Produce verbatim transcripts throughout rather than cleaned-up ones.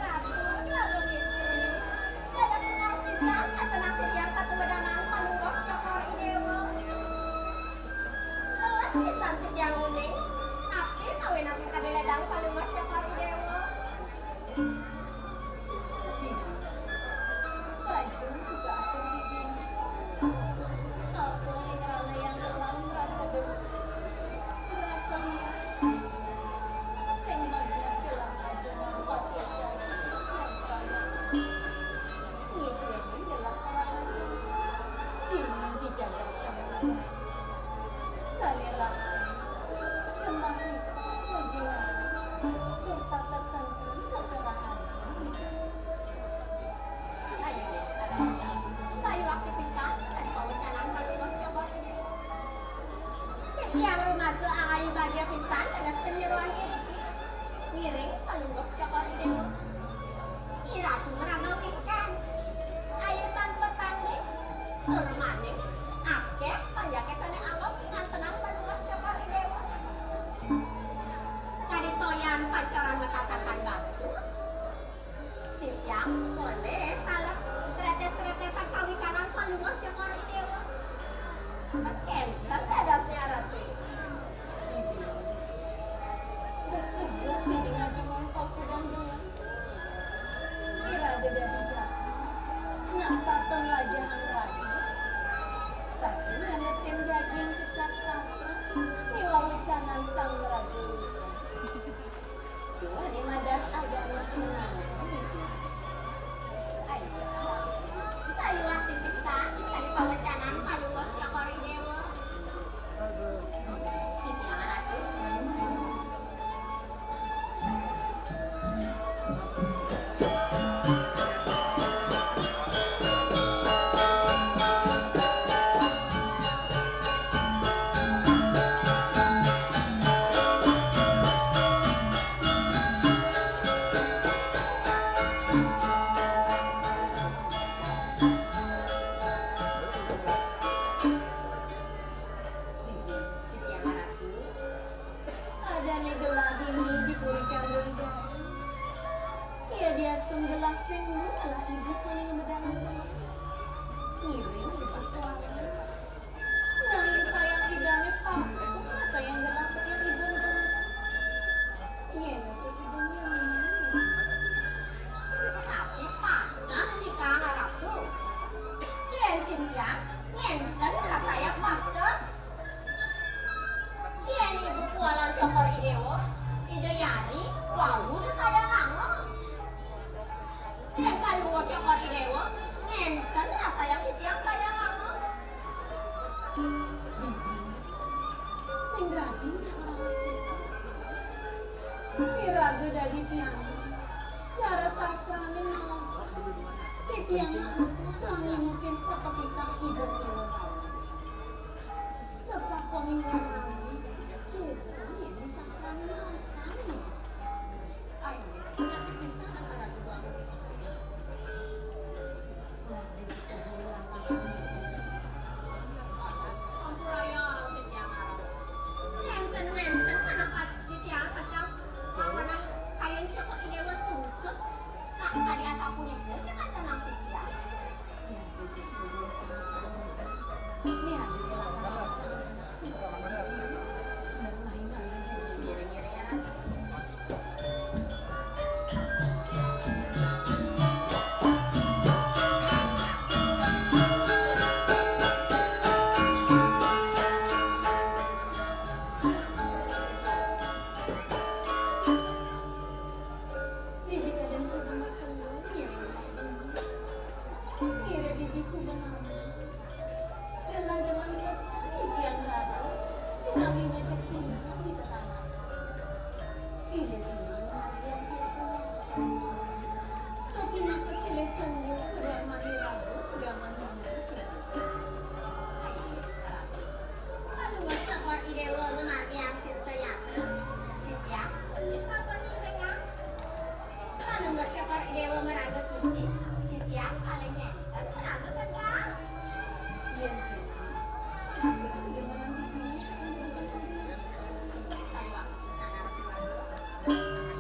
Ratu, Ratu Istri, dados tenang pisan, tenang titiang tatumedanan Palungguh Cokor I Déwa. Lelet pisan titiang uning, napi mawinan sakadi ledang Palungguh Cokor I Déwa. Saja buka atur bibi. Apa yang rana yang dalam rasa debu, rasa liat. Sing magngat gelah aja mampas wajah yang prana. Ngijeni gelah orang aja. Ini dijaga cara. Sané rahayu, kemari, wajah. Bertatap tentang tertera aja. Sayuwakti pisan sakadi pawecanan Palungguh Cokor I Déwa. Titiang rumasa angayu bagia pisan dados panyeroan iriki. Ngiring Palungguh Cokor I Déwa. I Ratu maraga wikan. Ayu tanpa tanding. Tur maning akéh panjaké sané anggok ngantenang Palungguh Cokor I Déwa. Sakadi toyan pancoran matatakan batu. Titiang polih taler tretés-tretésan kawikanan Palungguh Cokor I Déwa. Kénten dadosné, Ratu. Bibi. Geus tegas bibi ngajengong pakudan gelah. Iraga dadi jati. Nasta tong lajahan raga. Saking nganetin daging kecap sastra. Miwah wecanan sang maraga wikan. Dua di madan agama menang. Ayo, sayuwakti pisan sakadi pawecanan Palungguh Cokor I Déwa. Titiang Ratu, main-main. Adané gelah dini di Puri Candra Widari. Ia diastum gelah sing nu adalah ibu sané ngemedangan teman. Ngiring ibu kualan. Nanging sayang idané patuh, sayang gelah titiang ibu gelah. Yén aku ibu nyaman. Tapi pateh nih Kang Ratu. Yén titiang, ngénten rasa sayang pateh. Yén ibu kualan Cokor I Déwa, Ida Yari, wau teu sayang angob. Yén Palungguh Cokor I Déwa, ngénten rasa sayang titiang sayang angob. Bibi, sing radi dah raos kita. Iraga dadi pianak, cara sastrané maosan, titiang ngantuk, wangi mungkin sapatitah hidup ira rawan. Sebab peminggalan, hidup ini sastrané maosan. Ayo, nanti bisa antara dua. Ampura ya, titiang arep. Nénten-nénten manah pat-, titiang pacang mawenang kayun Cokor I Déwa sungsut. Nah, kadi asapunika cék tenang titiang. Ngiring-ngiring ya. Bibi kadén suba mah telung ngiring gelah dini. Ira bibi suba nami. Gelah demen kesan ijian raga, sinawi mancacing di tetangga. Pilih-pilih menawi yang kira-kira. Tapi nak kesilih tunggu sudah mani raga, sudah mani mungkin. Aduh, cokor idewa memargi yang tirta yatra. Titiang, sampun iringan. Manunggal cokor idewa maraga suci, titiang paling ngenten maraga pentas. Yen kita, maraga ida menang di dunia, kita menang di dunia. Kita saling waktu sangat keluarga.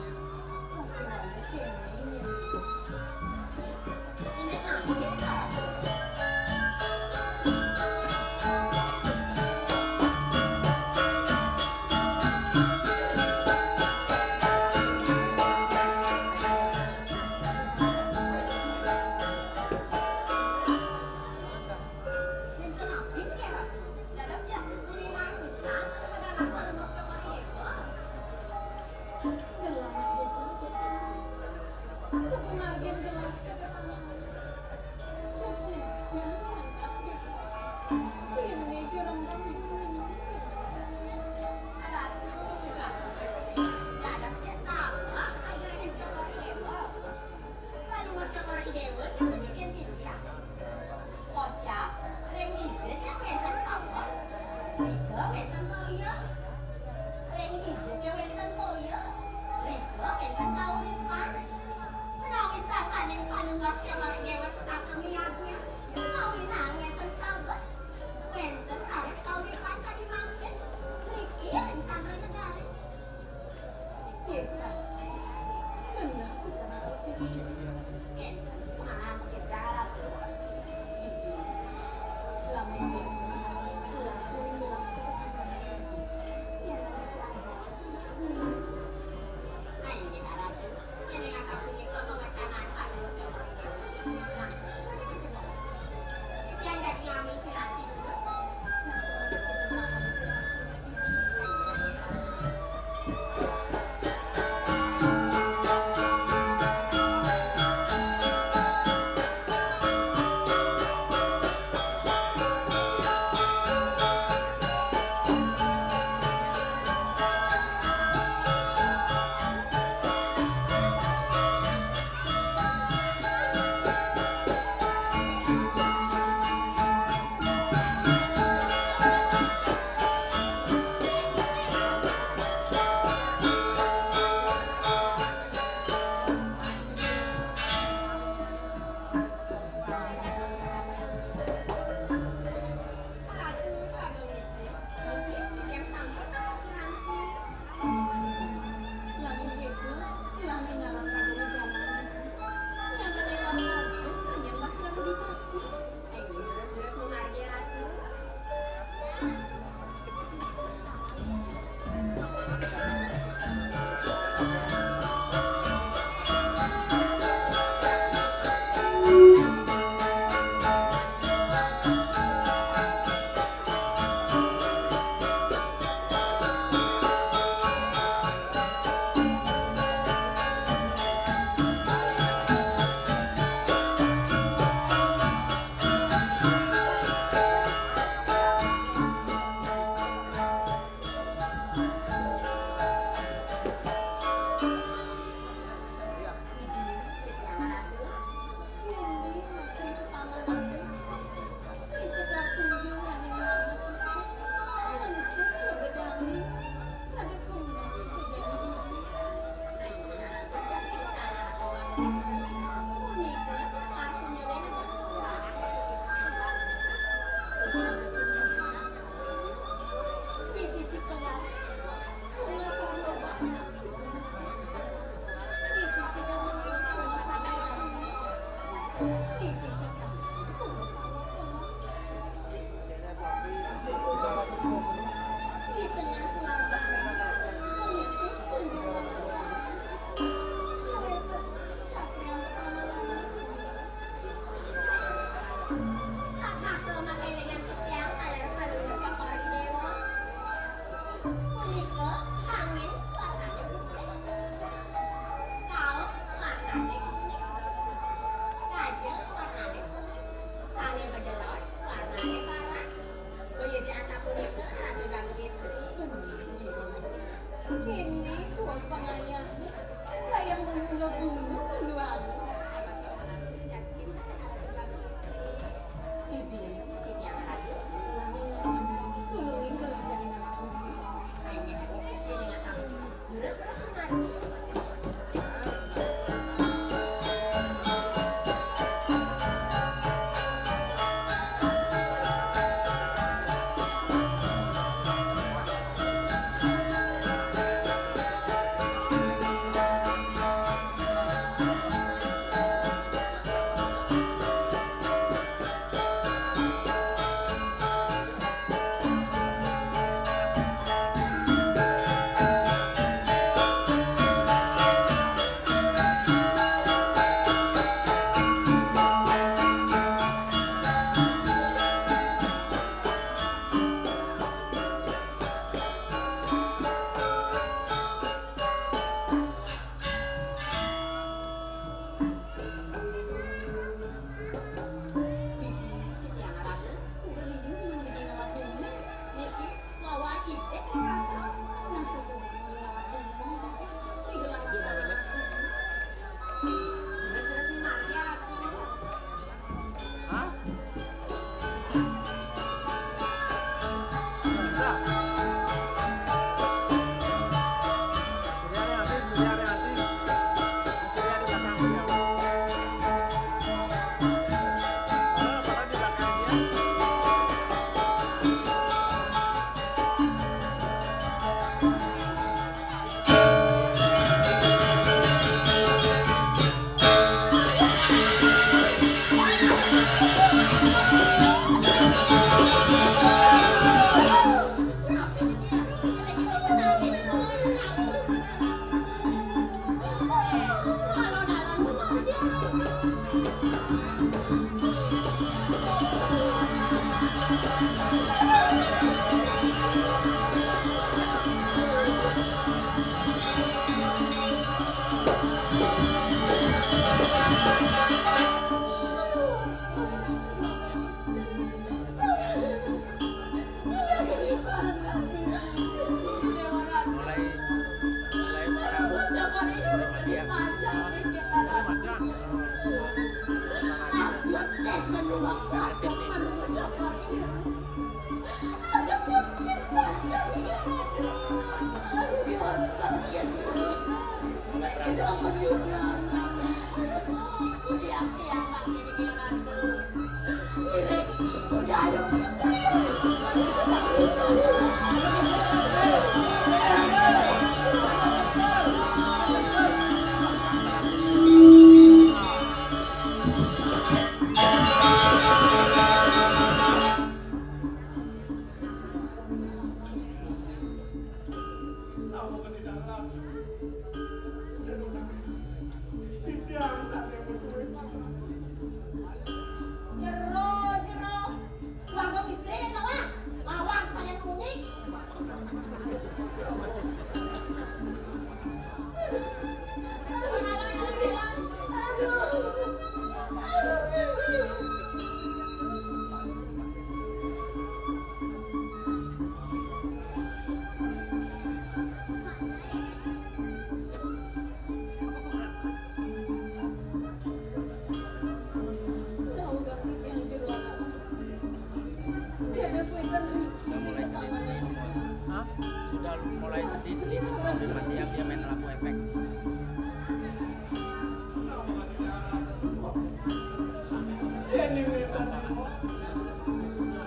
Ini minta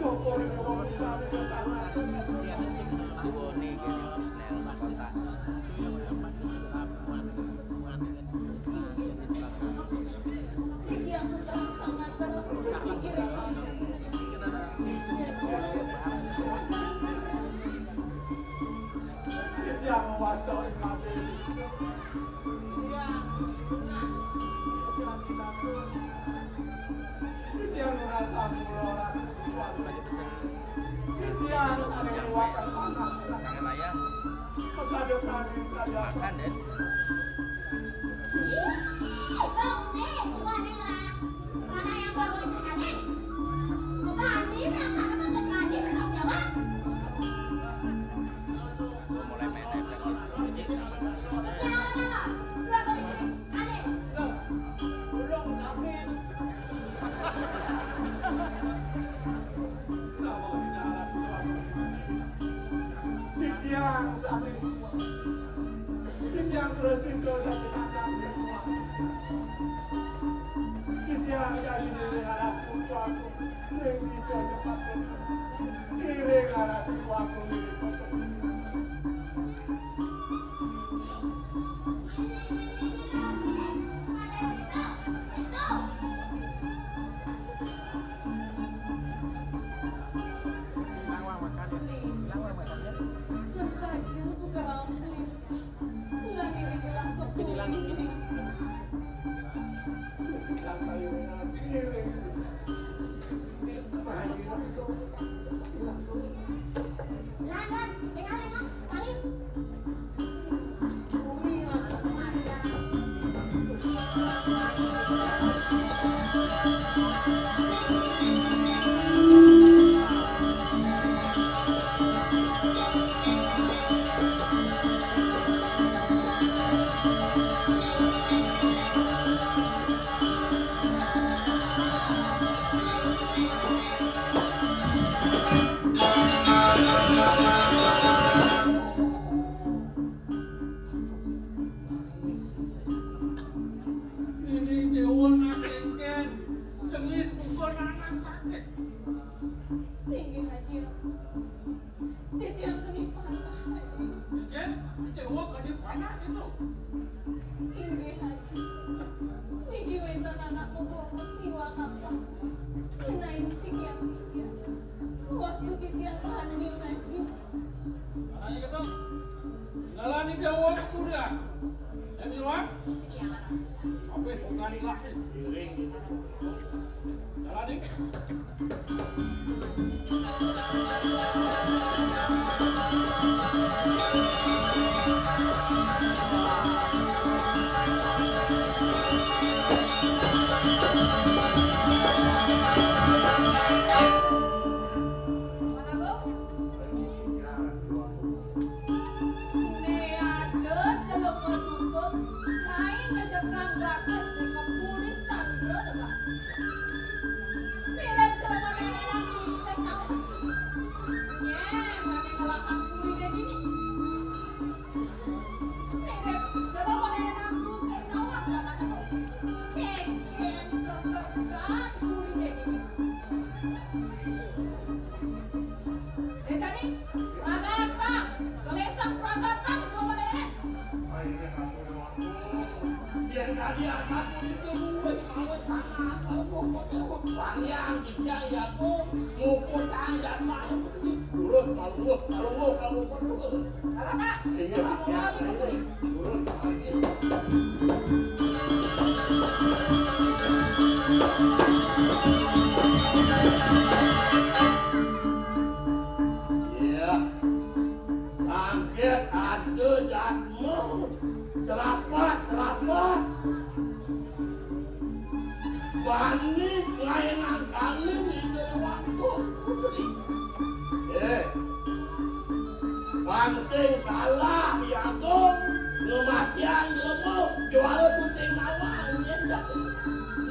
cukur ini wong tani besar. Iki aku terang sangat terpikir. Yang wasta mati. Iya, Mas. Yang kita terus. Titiang ngrasa mula ora kuat. Titiang sané liwatan panas. Kepada kami, kepada makan, Den. Ih, Bang, nih, suaranya lah. Mana yang bawa istrikannya? Bani, yang sana tempat mandi, bertanggung jawab. Mulai main efek. Udah, udah, udah. Dua kali sini. Ane. Loh, burung kawin. Titiang sami. Titiang terus itu dari anak semua. Titiang jadi diri harap kuat. Ning ijo nyepatke. Kiring arep waktu mirip. Tersaja buka Rafli. Lah, ngiring-ngiring ke puri. Lan, lan, enggak, enggak, tarik. Nini Dewa nak engken, tengis uga nanang sakit. Singgih, Haji. Titiang keni panah, Haji. Jen, Dewa keni panah itu. Inggih, Haji. Niki wénten anak mubungkus niwakapang. Ngenain sikian titiang. Waktu titiang tanding, Haji. Anaknya ketok. Ngalani Dewa kemudian. Yang di luar? Apa yang kau kali lahir? Iring gitu. Ngalani. Né ada jelema dusun, naing ngejekang batis di kepuri candra debak. Mirip jelema nenenan sing tau. Nyén, mane ngelakang puri dé dini. Mirip jelema nenenan sing tau apa kata kau. Kéngkén kekerdan puri dé dini. Dé jani, pragata, gelisang pragata, jelema nenenan. Yén tadi asal kulit tuh gue, kalau sana, kalau mau pakai wangian, kita ya tuh, mau kotang dan mau. Lurus, kalau mau, kalau mau, kalau mau, kalau mau. Ini hati-hati. Lurus, hati. Iya. Sangkét ada jadma, celapat, celapat. Bani ngaénang kangin ida di waktu putri. Eh, bang sing salah ya agung, ngematian jelema, juara pusing nawang, nyén jati.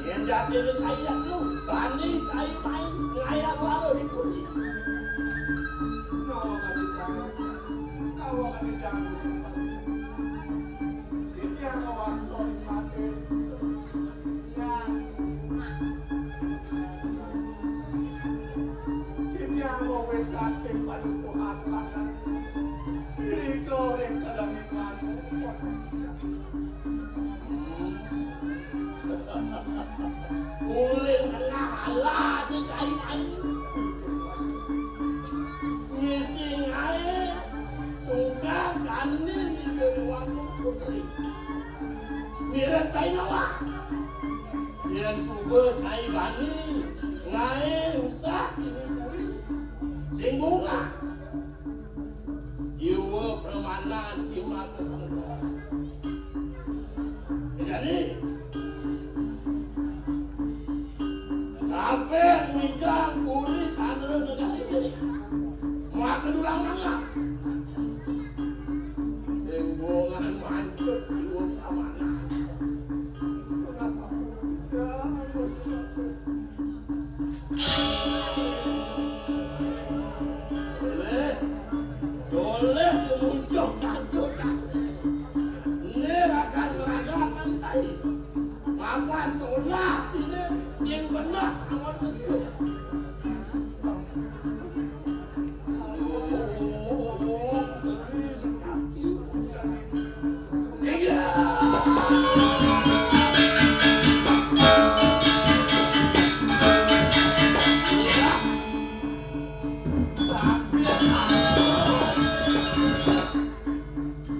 Nyén jati ni cai dak lu, bani cai main, ngayal lalu di putri. Kawa kami janggut. Titiang kawas kori mati. Yang emas. Bani, ngaé usah dini kuwi. Sing bungah. Jiwa pramanan jimat. Jadi, kabéh wijang puri Candra Negari, maka dulang mangap. Sing bungah mancut jiwa pramanan. Boleh, boleh kemuncung kantuk. Ini akan meragakan saya. Makan seolah sini, sing benar, amat sesuai.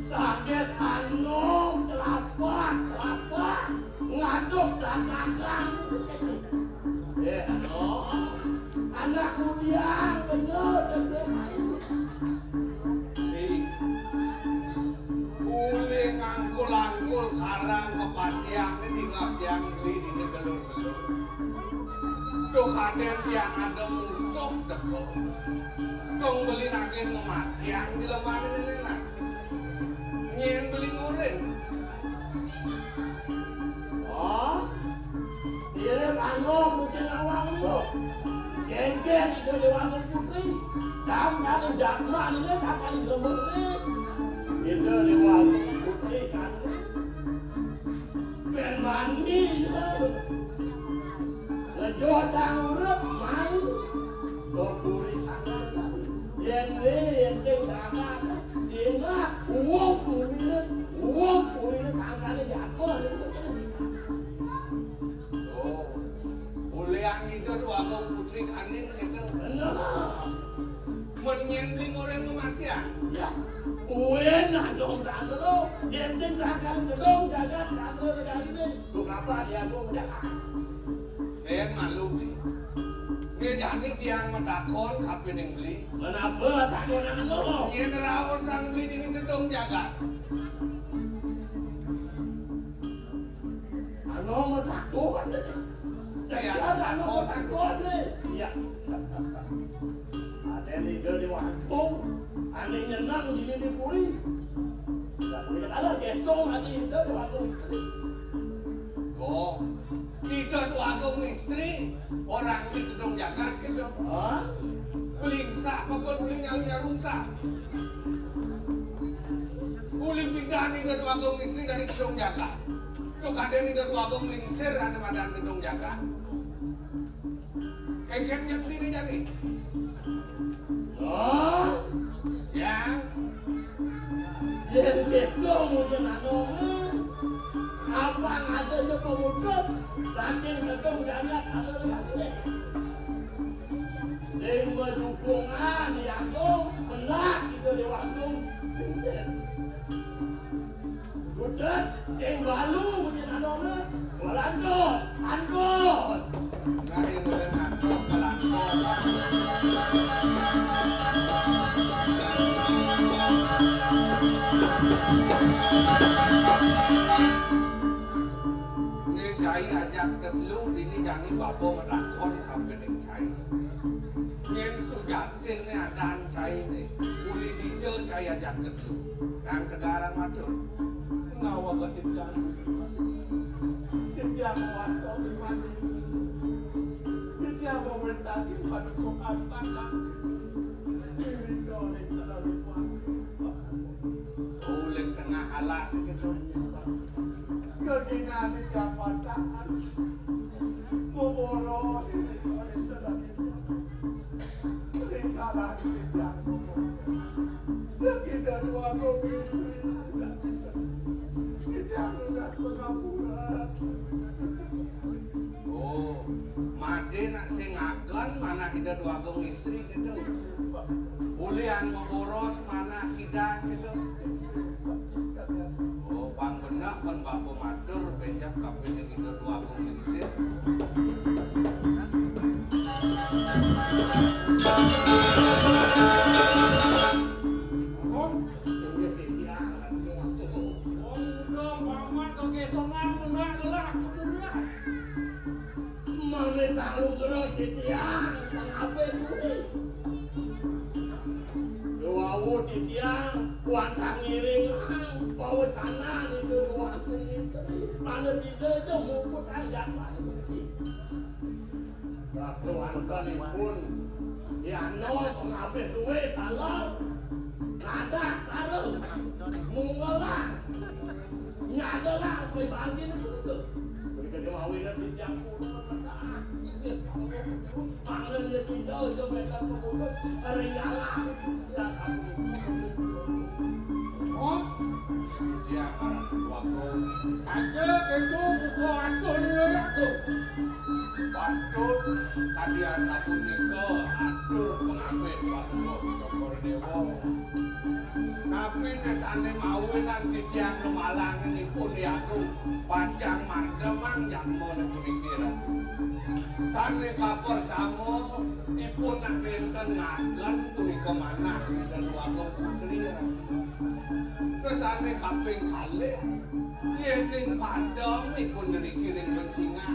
Sakit anu, celapak, celapak. Ngaduk satakan. Eh, anu. Anak mudiang bener, bener main. Uli ngangkul-angkul karang kepatihan ini ngap tiang beli di gelur-gelur. Tuh kadén tiang ada musuh teko. Dong beli nagih ngematian di lemah ini, nah. Nyén beli ngoréng. Oh, mirip anu musim awal lu. Geng-geng Ida Déwa Agung Putri. Sangkan jadma ini, sangkan jelema ini. Ida Déwa Agung Putri kan. Ben mandi, ya. Ngejoh tang urip, mai. Kok puri sana tadi. Yén né, yén sing dagang, sing mah, uwung purine, uwung purine sangkane jatuh, gitu kan. Oh, ulian Ida Déwa Agung Putri kanin gitu. Bener. Men nyén beli ngoréng kematian. Ya, uwin adong tandero, yén sing sangkane jedong jagat Candra Negarine. Lu kapan ya, gua udah. Yén malu, Bli. Né jani tiang matakon kapining Bli. Menapa takonan lu? Yén raosan Bli dini tedong jagat. Anu matakon. Saya anu matakon né. Iya. Ada Ida Déwa Agung, ane nyenang dini di puri. Sapuri kepala, gitu masih Ida Déwa Agung istri. Oh, Ida Déwa Agung istri, orang di gedung jagat gitu. Hah? Belingsah apa pun beli nyarungsa. Uli pindah Ida Déwa Agung istri dari gedung jagat. Tuh kadén Ida Déwa Agung lingsir ada madan gedung jagat. Kéngkén jep dini jani. Oh, ya. Yén gitu mungkin anu, apa ada aja pemutus saking gedung jagat satu lagi. Sing madukungan ya Agung, benak Ida Déwa Agung. Lingsir. Bucet, sing balu bunyi nanone, walantos, antos. Nah, ini walantos, walantos. Ini cai ajak ketelu, ini jani bapa matakon sampai ning cai. Yén sujatinné adan cainé, uli dija cai ajak ketelu. Nang Tegarang matur. Nawa titiang Gusti. Titiang wasta primadi. Titiang mawit saking paduka Artana. Diri kau ring tengah rumah. Uling tengah alas gitu. Kegingan titiang patah. Mawara sira ing dalem. Ring kalah titiang mawara. Sing Ida Déwa Agung istri. Titiang nunas pangampura. Oh, made nak sing ngagén manah Ida Déwa Agung istri gitu. Ulian maboros manah kidang gitu. Oh, pang beneh pun bapa matur bénjang kapining Ida Déwa Agung lingsir. Lugra titiang pangabih kuwi. Wau titiang wantah ngiringang pawecanan Ida Déwa Agung Istri, mangda sida ja muputang jadmane puniki. Sakéwantenipun, yadnya pangabih dué taler, nadak sareng, munggelang, nyadalang pamargine punika. Punika démawinan titiang purun medal. Mangda sida ja wénten pamutus ring galah. Ya, sapunika. Oh, titiang Ratu Agung. Aja itu buka atur ya, Agung. Patut kadi asapunika atur pangabih Palungguh Cokor Déwa. Napi né sané mawinan titiang nemalanginipun, ya Agung, pacang mademang jadmane puniki, Ratu. Sané kapertama, ipun nak nénten ngagen punika manah Ida Déwa Agung Putri, Ratu. Sané kaping kalih, yéning padem ipun ngriki ring bencingah,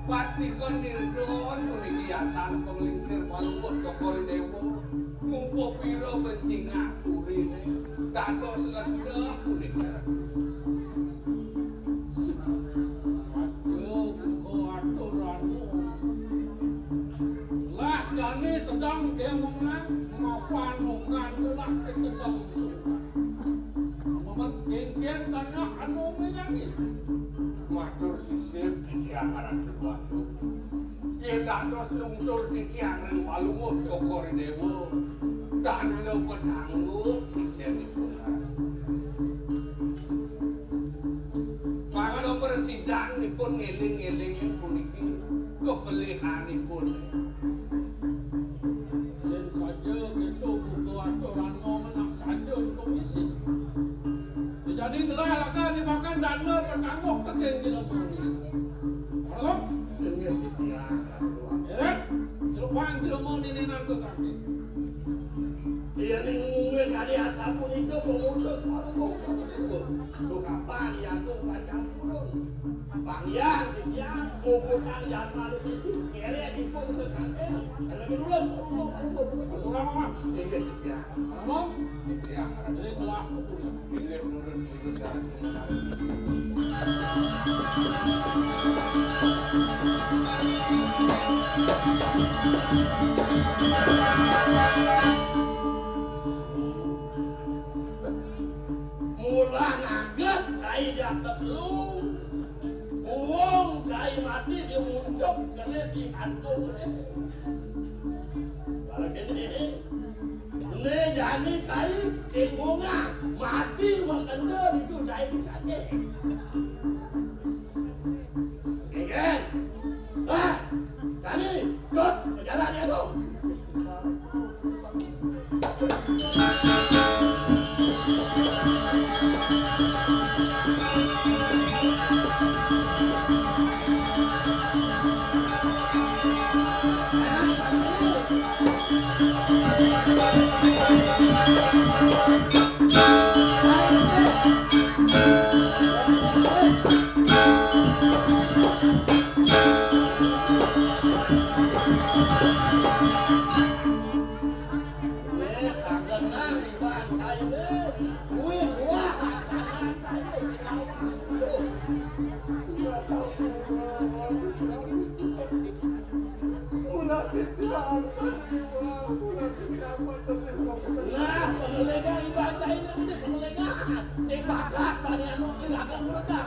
pastika nirdon puniki yasan panglingsir Palungguh Cokor Déwa. Mumpung pira bencingah puriné, dados ledeh puniki. Aduh, buka aturan. Lah jani sedeng kemongan, mapan mokan gelah sedeng sungkan. Momen kénkén tanah anu mejani. Matur sisip titiang Ratu Déwa Agung. Yén dados lungsur titiang ring Palungguh Cokor Déwa, tanda petangguh isinipun. Mangda prasida ipun ngéling-éling puniki kepelihanipun. Yén saja kéto buka aturan ngomenak saja komisi. Jadi gelah lakar dimakan dana petangguh tekén jelema nini. Halo? Inggih, titiang. Eret, celupang jelema nini nang ke kaki. Iya ning mungguing kadi asapunika pemutus Palungguh Cokor Déwa. Duh kapan Agung pacang purun. Pang hyang titiang muputang jadmane puniki, ngeret ipun ke kangkeng. Lebih lurus Palungguh, Palungguh, Palungguh. Kurang, Mama. Inggih, titiang. Ngomong? Iya. Jadi belah kuku ya. Inggih, lurus, lurus, ya. Mula naget cai di atas lu, buung cai mati di munjuk keris di hantu. Kalau gini, Né jani cai sing bungah, mati makenta ditu cai dikake. Genggen. Lah, jani, dot, bejalan ya tu. Nah, pengelega iba caina ini pengelega. Sing bakat bani anu agak meresah.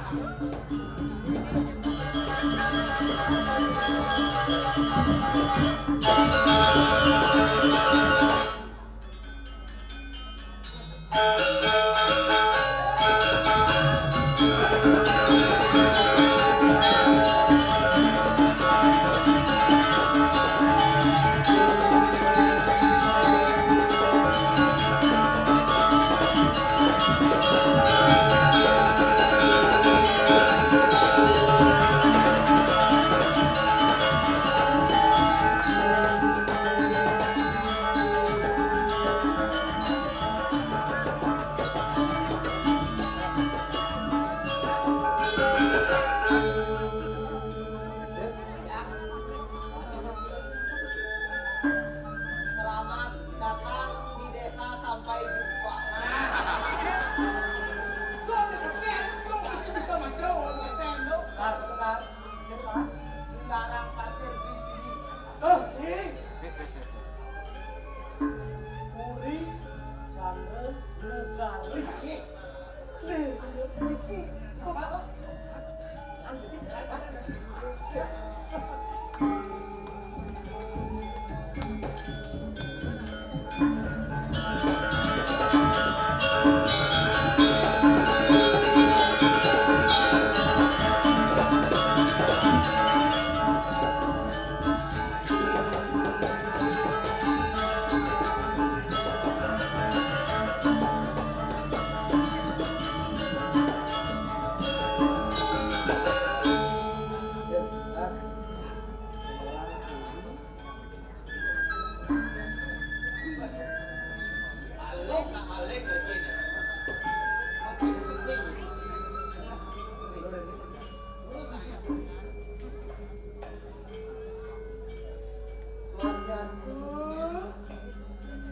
Ibu,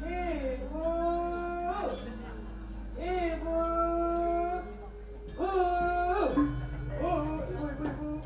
ibu, ibu, ibu, ibu.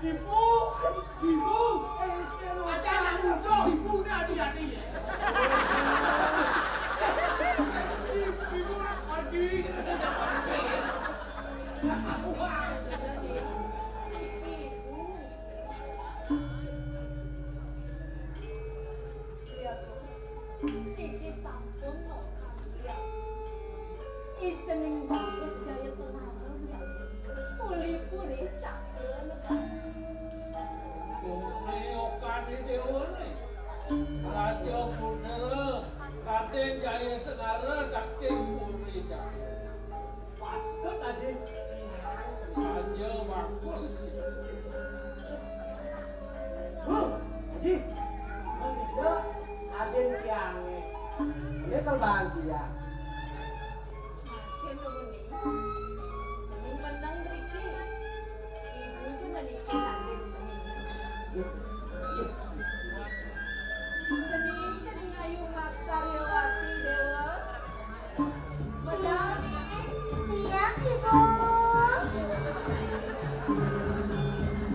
Ibu, ibu, aja anak muda, ibu ini adik-adik ya. Ibu, ibu, adik. Iya, Gung. Niki sampun nokal, ya. Icening bagus jaya sengarem, ya. Puri-puri cakra negara. Kone okane dewane. Raja Gundala, Raden Jaya Senara saking Puri Cakra. Patut, Aji. Saja bagus. Huh, Aji. Menija aden tiange. Ini terbang tiang. Makin nuwun, Ning. Cening meneng mriki. Ibu je meniki Raden Cening. Cening, cening ayu Mat Saryawati, Dewa. Medal, Ning. Iya, Ibu.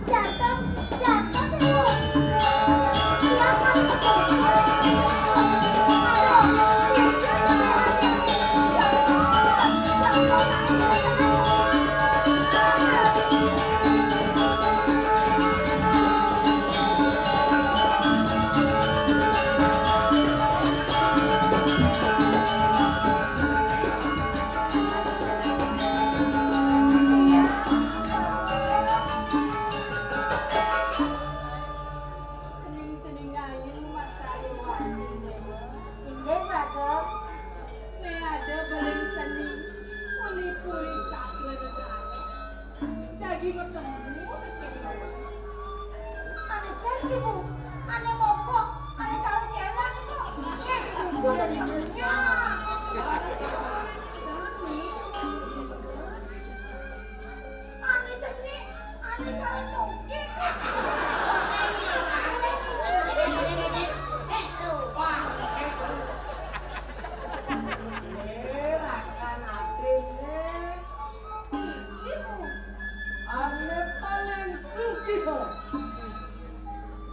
Dados, dados, Ibu. Iya, Pak. Aduh, Cening-cening ayu, Mat Saryawati, Dewa. Inggih, Bagong. Ne ada beling cening, puri-puri cakra negara. Jagi metemu nekene. Ane cari ki, Bu. Ane moko, ane cari celan itu. Iya, Bu. Kami. Ane cenik, ane calon togek. Ane paling sugih.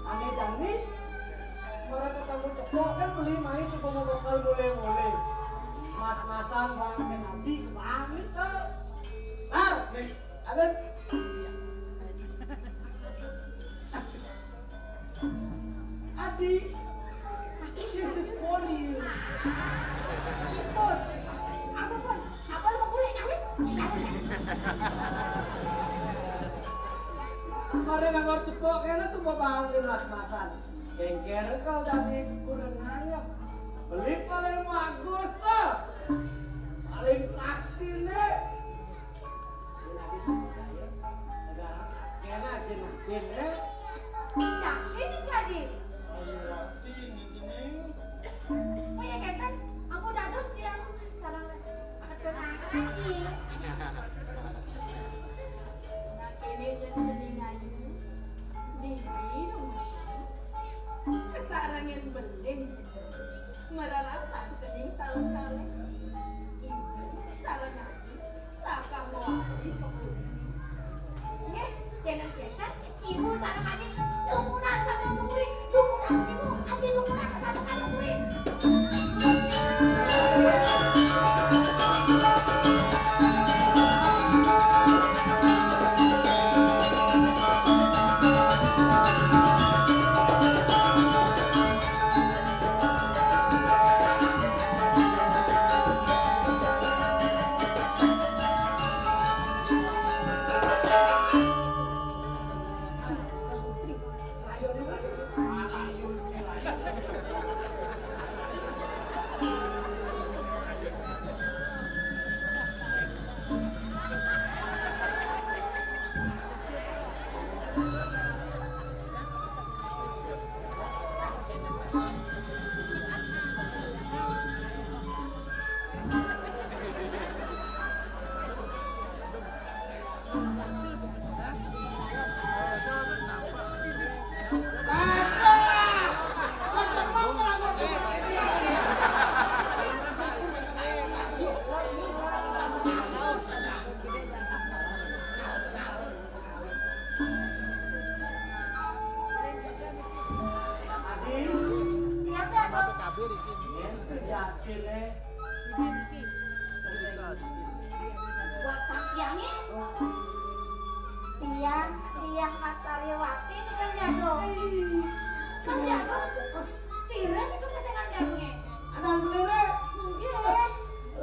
Ane jani, mara ketemu cepok kan beli mai sepuluh bakal mulai-mulai. Mas-masan bang, ane nabi kebanget, Kak. Tar, nih. Aden. Adi, this is for you. Pun, apa pun? Apa lu boleh nyalip? Mare nang cepok kene sumpah bangke mas-masan. Kengker kalau dadi kurengan ya. Beli paling bagus, ah. Paling sakti nih. Ini lagi sama saya. Negara kena aja nantin ya. Yakin nih, Kaji? Saya yakin itu, Neng. Oh ya, Kenten, aku dados tiang sarang ketunangan, Ci. Nah, kene yen cening ayu. Diri dong. Kesarangan belin, Ci. Merarasan cening salon kalih. Ibu sareng aji. Tiang, Diah Astariwati niku, Kang Jago. Kang Jago, sira niku pesengan Jago nggih? Anak dulu deh. Nggih.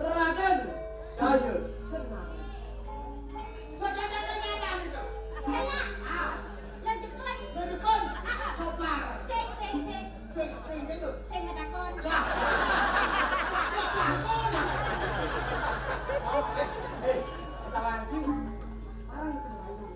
Raden, saya senang. Saja-saja nyata itu. Salah. Ah. Lejepun. Lejepun. Ah, ah. Sopar. Sing, sing, sing. Sing, sing gendut. Sing ngedakon. Dah. Sakit takon. Oh, eh, eh, ketahuan sih. Orang sing lain.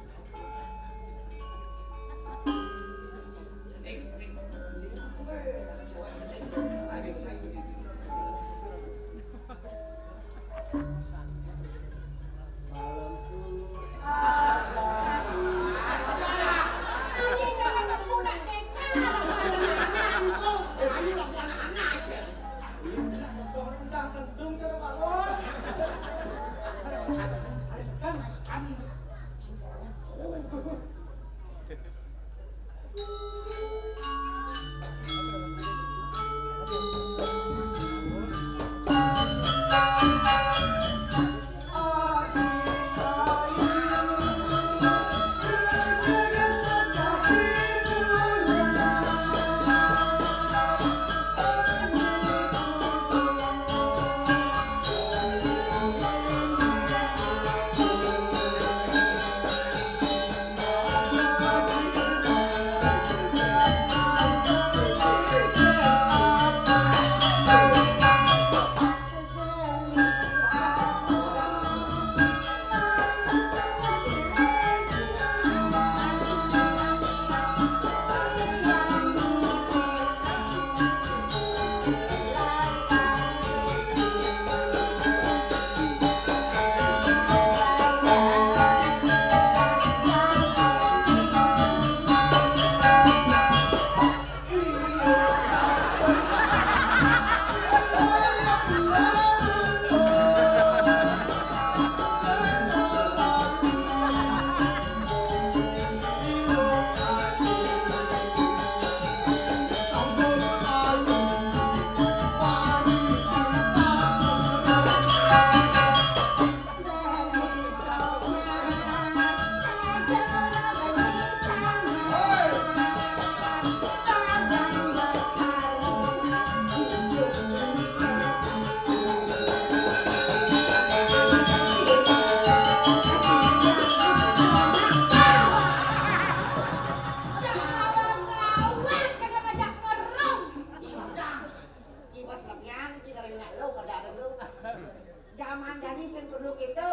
Zaman jani sing perlu gitu.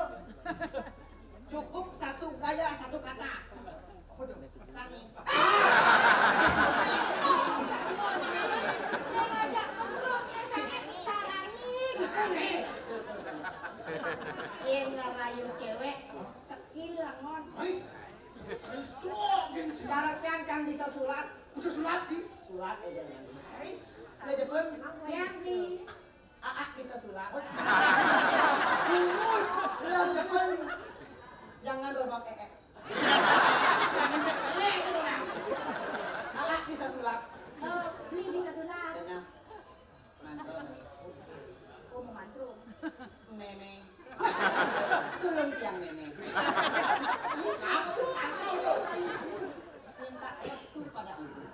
Cukup satu gaya, satu kata. Sani. Yen ngerayu cewek, skill lah, Mon. Ais. Ais, sok, geng. Cara kan kan bisa sulap. Bisa sulap sih. Sulap aja. Ais. Lah, Jepun. Yang di Aak bisa sulap. Lo demen. Jangan robok ee. Aak bisa sulap. Oh, beli bisa sulap. Benar. Mantap. Oh, mau mantu. Meme. Tulung tiang meme. Kamu tuh mantu lo. Minta restu pada ibu.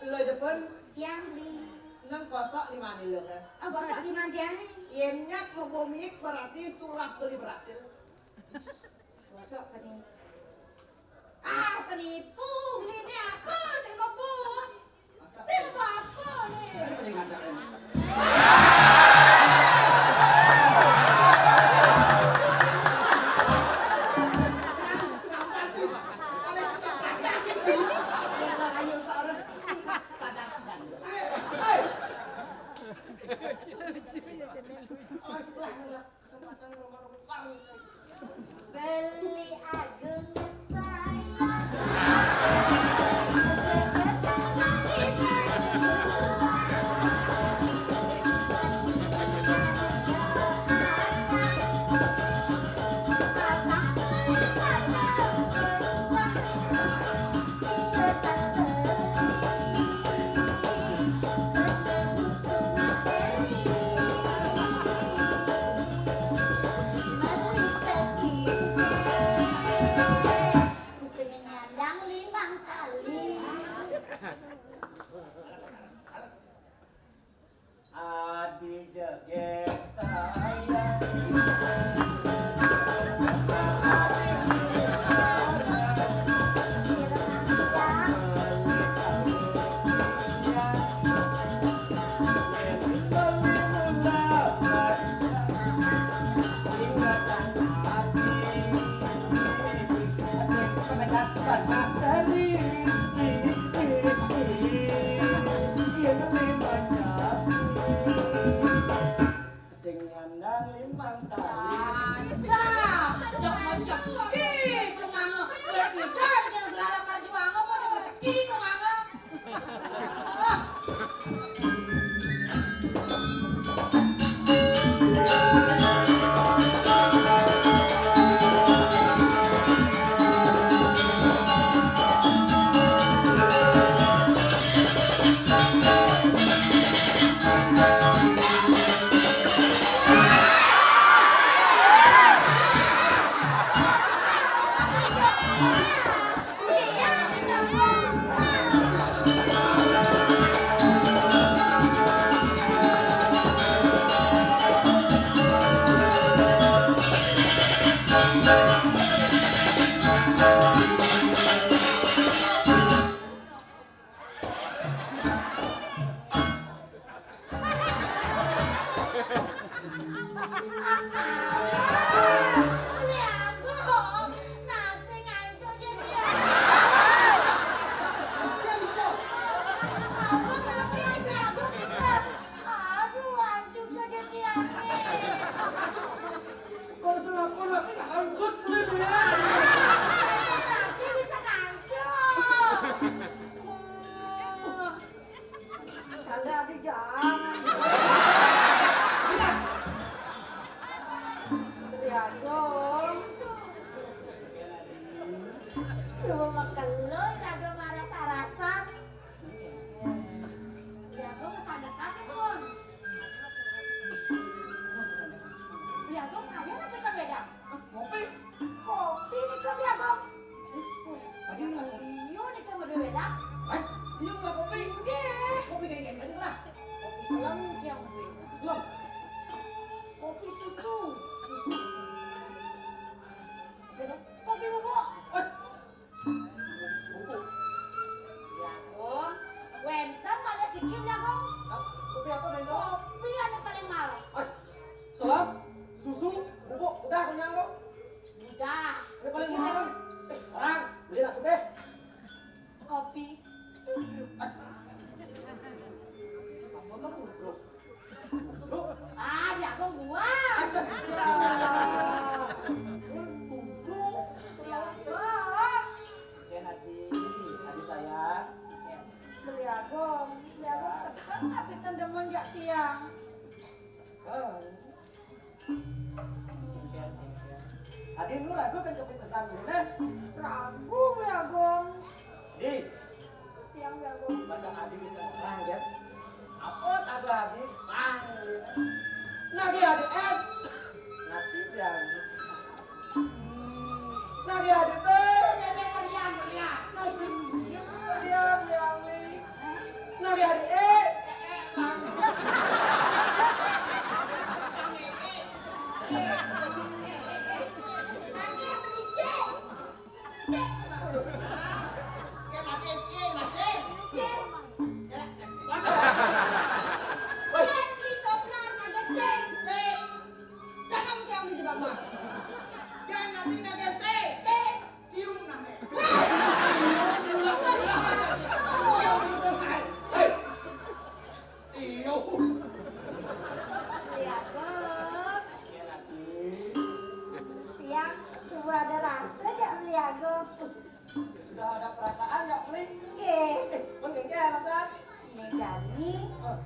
Lo depan tiang beli. Nang kosok di mana lo kan? Oh, kosok di mana tiang? Yen nyat mau bomik berarti sulap beli berhasil. Kosok penipu. Ah, penipu. Beli ini apa? Sing mau bu. Sing mau apa nih? Mending ada ini. Beli Agung sayang. Gong. Suruh makan lo, lagu marah sarasan. Ya, gong kesandekan, Gong. Ya, gong, kaya apa kita beda? Kopi. Kopi nih, Gong, ya, Gong. Tadi bilang. Iya, nih, Gong, beda. Mas, dia bilang kopi. Iya. Kopi kayak gini lah. Kopi selam yang gue. Selam. Kopi susu. Susu. Kopi bubuk. Eh. Bubuk. Ya, Gong. Wénten malih siki, ya, Gong. Hah? Kopi apa, Bento? Kopi anu paling mahal. Eh. Selam, susu, bubuk, udah kenyang kok. Udah. Ini paling mahal. Eh, orang, beli lah deh. Kopi. Apa mah kubruk? Kubruk. Ah, jago gua. Aja. Kubruk. Jago. Ken, Adi, Adi sayang. Beli Agong, beli Agong seken tapi tendemen jak tiang. Seken. Adi nu ragu kan kepites tadi, nah. Ragu ya, Gong. Di. Tiang ya, Gong. Padahal Adi bisa nerang ya. Apa kata Adi? Bang. Nah, dia Adi, eh. Nasib ya. Hmm. Nah, dia Adi, eh. Nasib. Dia, dia, dia. Nah, dia Adi, eh. Iya, Gong. Tiang sudah ada rasa jak Beli Agong. Sudah ada perasaan jak Beli? Nggih. Eh, mun nggih, lantas? Né jani. Hah?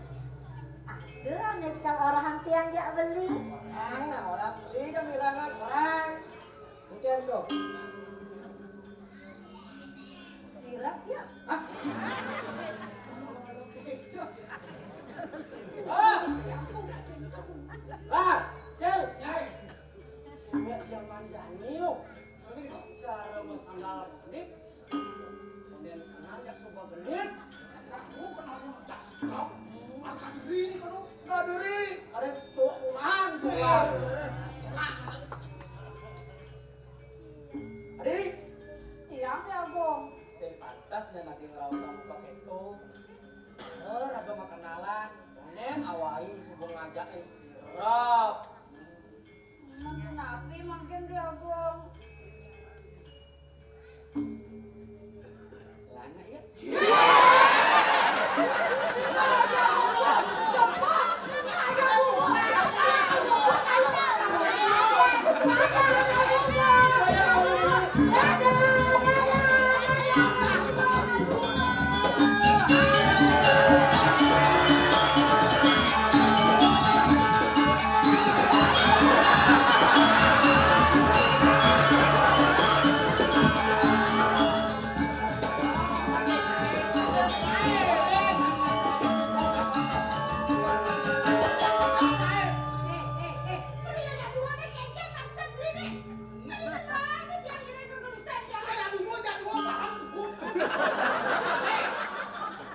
Ada ané kal orahan tiang jak Beli. Orang, nah, orang Beli jam mirangan orang. Mungkin tuh. Sirap ya? Hah? Ah! Ah, Cil. Cewek zaman jani, yuk. Cara mas sandal ini. Kemudian kenal jak suka genit. Aku kenal jak suka. Maka diri ini kalau nggak diri. Ada cowok orang. Adi. Tiang ya, Gong. Sing pantes dan nanti ngerasa muka keto. Eh, raga makenalan. Nen awai subuh ngajakin sirap. Mungkin api, mungkin dia, Gong. Lana ya.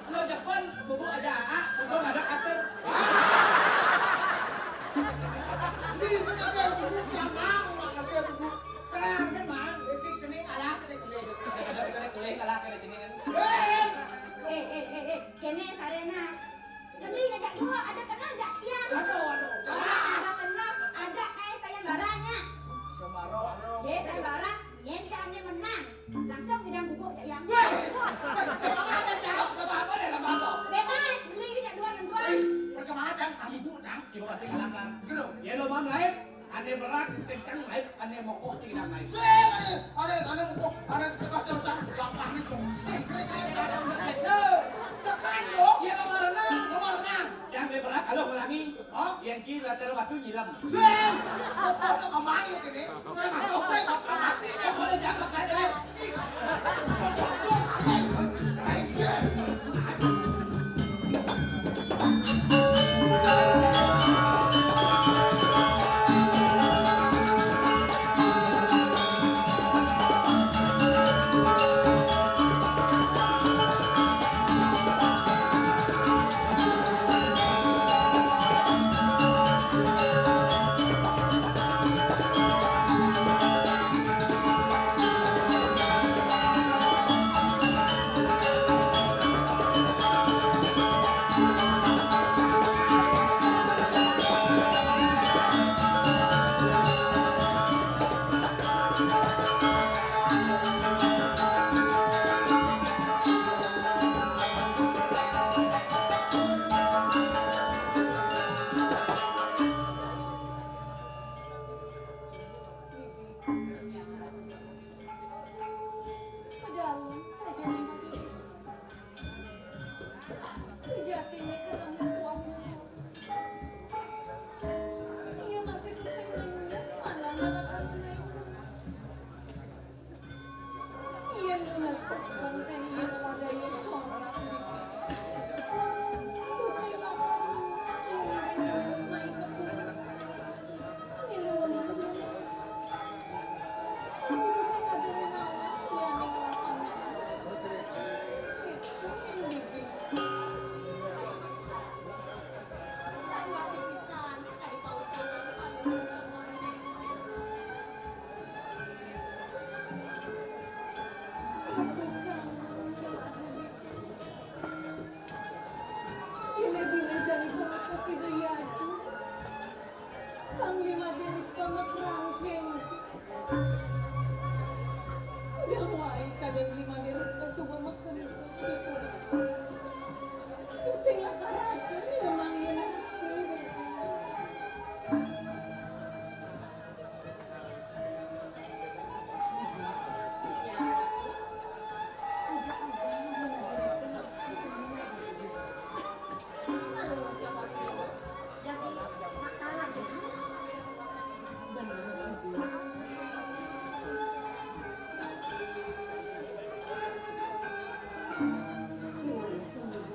Lo depan, bubuk aja, ah, bubuk ada kasar. Sini ada bubuk, jangan, nggak kasih bubuk. Tenang, tenang, licik cening alas, ini kelih. Ada, ada kelih, alas, ada cening kan. Eh, eh, eh, eh, kene sarena. Beli ngajak dua, ada kenal ngajak tiang. Aduh, aduh, jelas. Ada kenal, ada kayak sayembaranya. Sayembara. Ye, sayembara, yen jane menang. Langsung ngidang bubuk jak yang. Weh, weh, coba aja, Cak. Nggak apa-apa deh, nggak apa-apa. Bebas, beli ngajak dua, nang dua. Eh, sama aja, ambil bubuk, Cak. Coba pasti kalah, kan? Gitu. Ya, lo mau lain? Ane berak, kencang naik, ane mokoh, tidak naik. Sing, ane, ane, ane mokoh, ane tengah jalan, jalan, jalan, jalan. Sing, sing, sing, sing, sing. Tekan, dong. Iya, lo mau renang. Lo mau renang. Yang dia berak, kalau ngulangi. Hah? Yang kiri latar batu nyilam. Sing, mokoh, Padahal saja memang sejatinya kenang tuan. Ia masih tusing ngenyek mana narakan menaik. Ia ngenesak konten ia telah daya corak. Tusing makan ini dengan mai kebun. Ini rumah. Masih tusing ada di nama ia ning lapangan. Itu yang bibi. Sanwati pisan sekali paucapan anu cemor. Aduh, kamu yang ahli. Ini bila jadi pemekos ide ya. Panglima diri pemekrang kenji. Udah wae kadang lima diri suba meken. Pusing lah karatu, ini memang iya nasib. Aja abang mengajarkan nasib. Aduh, coba dulu. Jadi, makan aja. Bener, Ibu. Tuh, sungguh.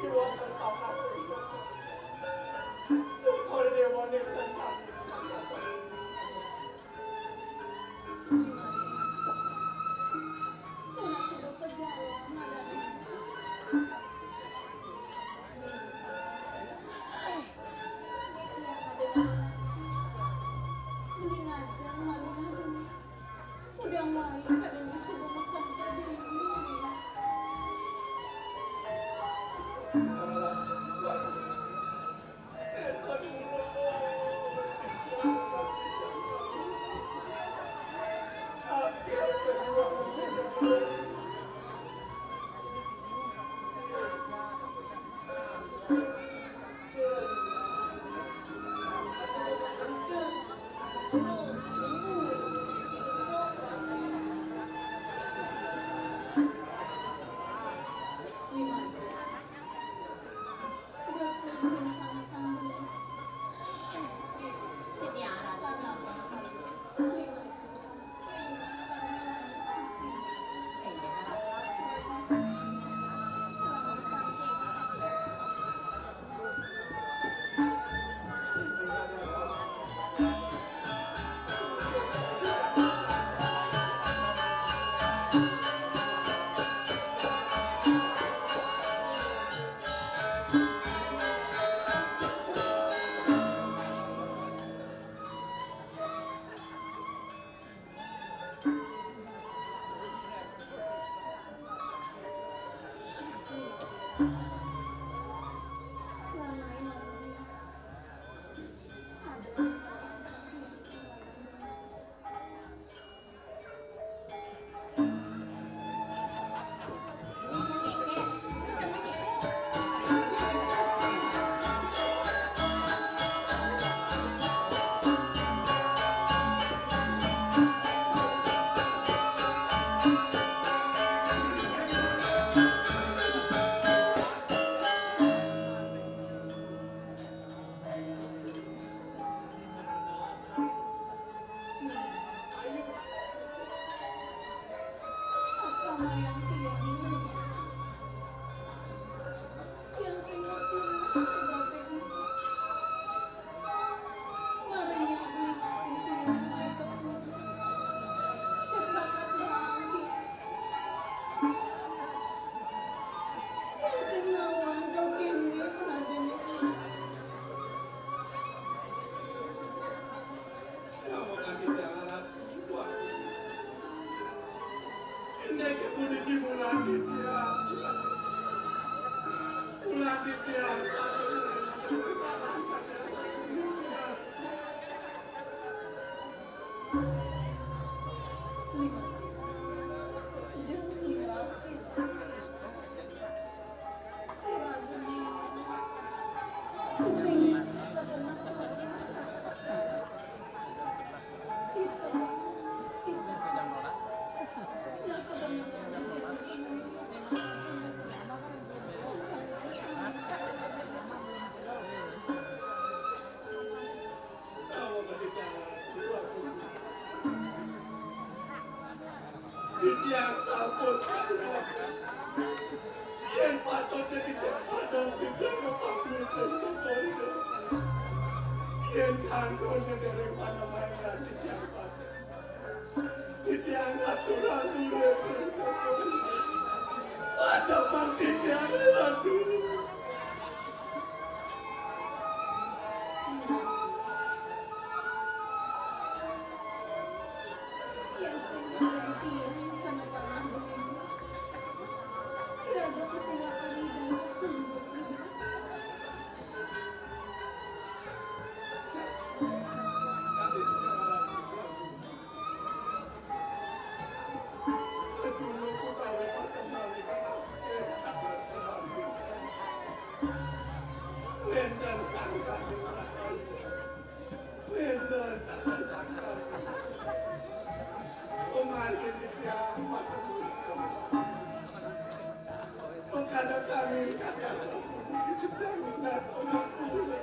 Déwa kang panak. Coba déwa ning tengah. Udah mulai kadang disuruh makan cabai. Titiang sampun kayun. Yén patut titiang padang, titiang mapanggih ring Ida. Yén kantun dereng panembahan, titiang patut. Titiang aturang urip ring Ida. Pademang titiang, aduh. Yén sing ngrantiang kana panah beliu, iraga tusing akan nyidang kecunduk. Wénten sangkan, wénten sangkan. Pamargi titiang patut. Mangkana kami katiasa puji titiang nunas pangampura.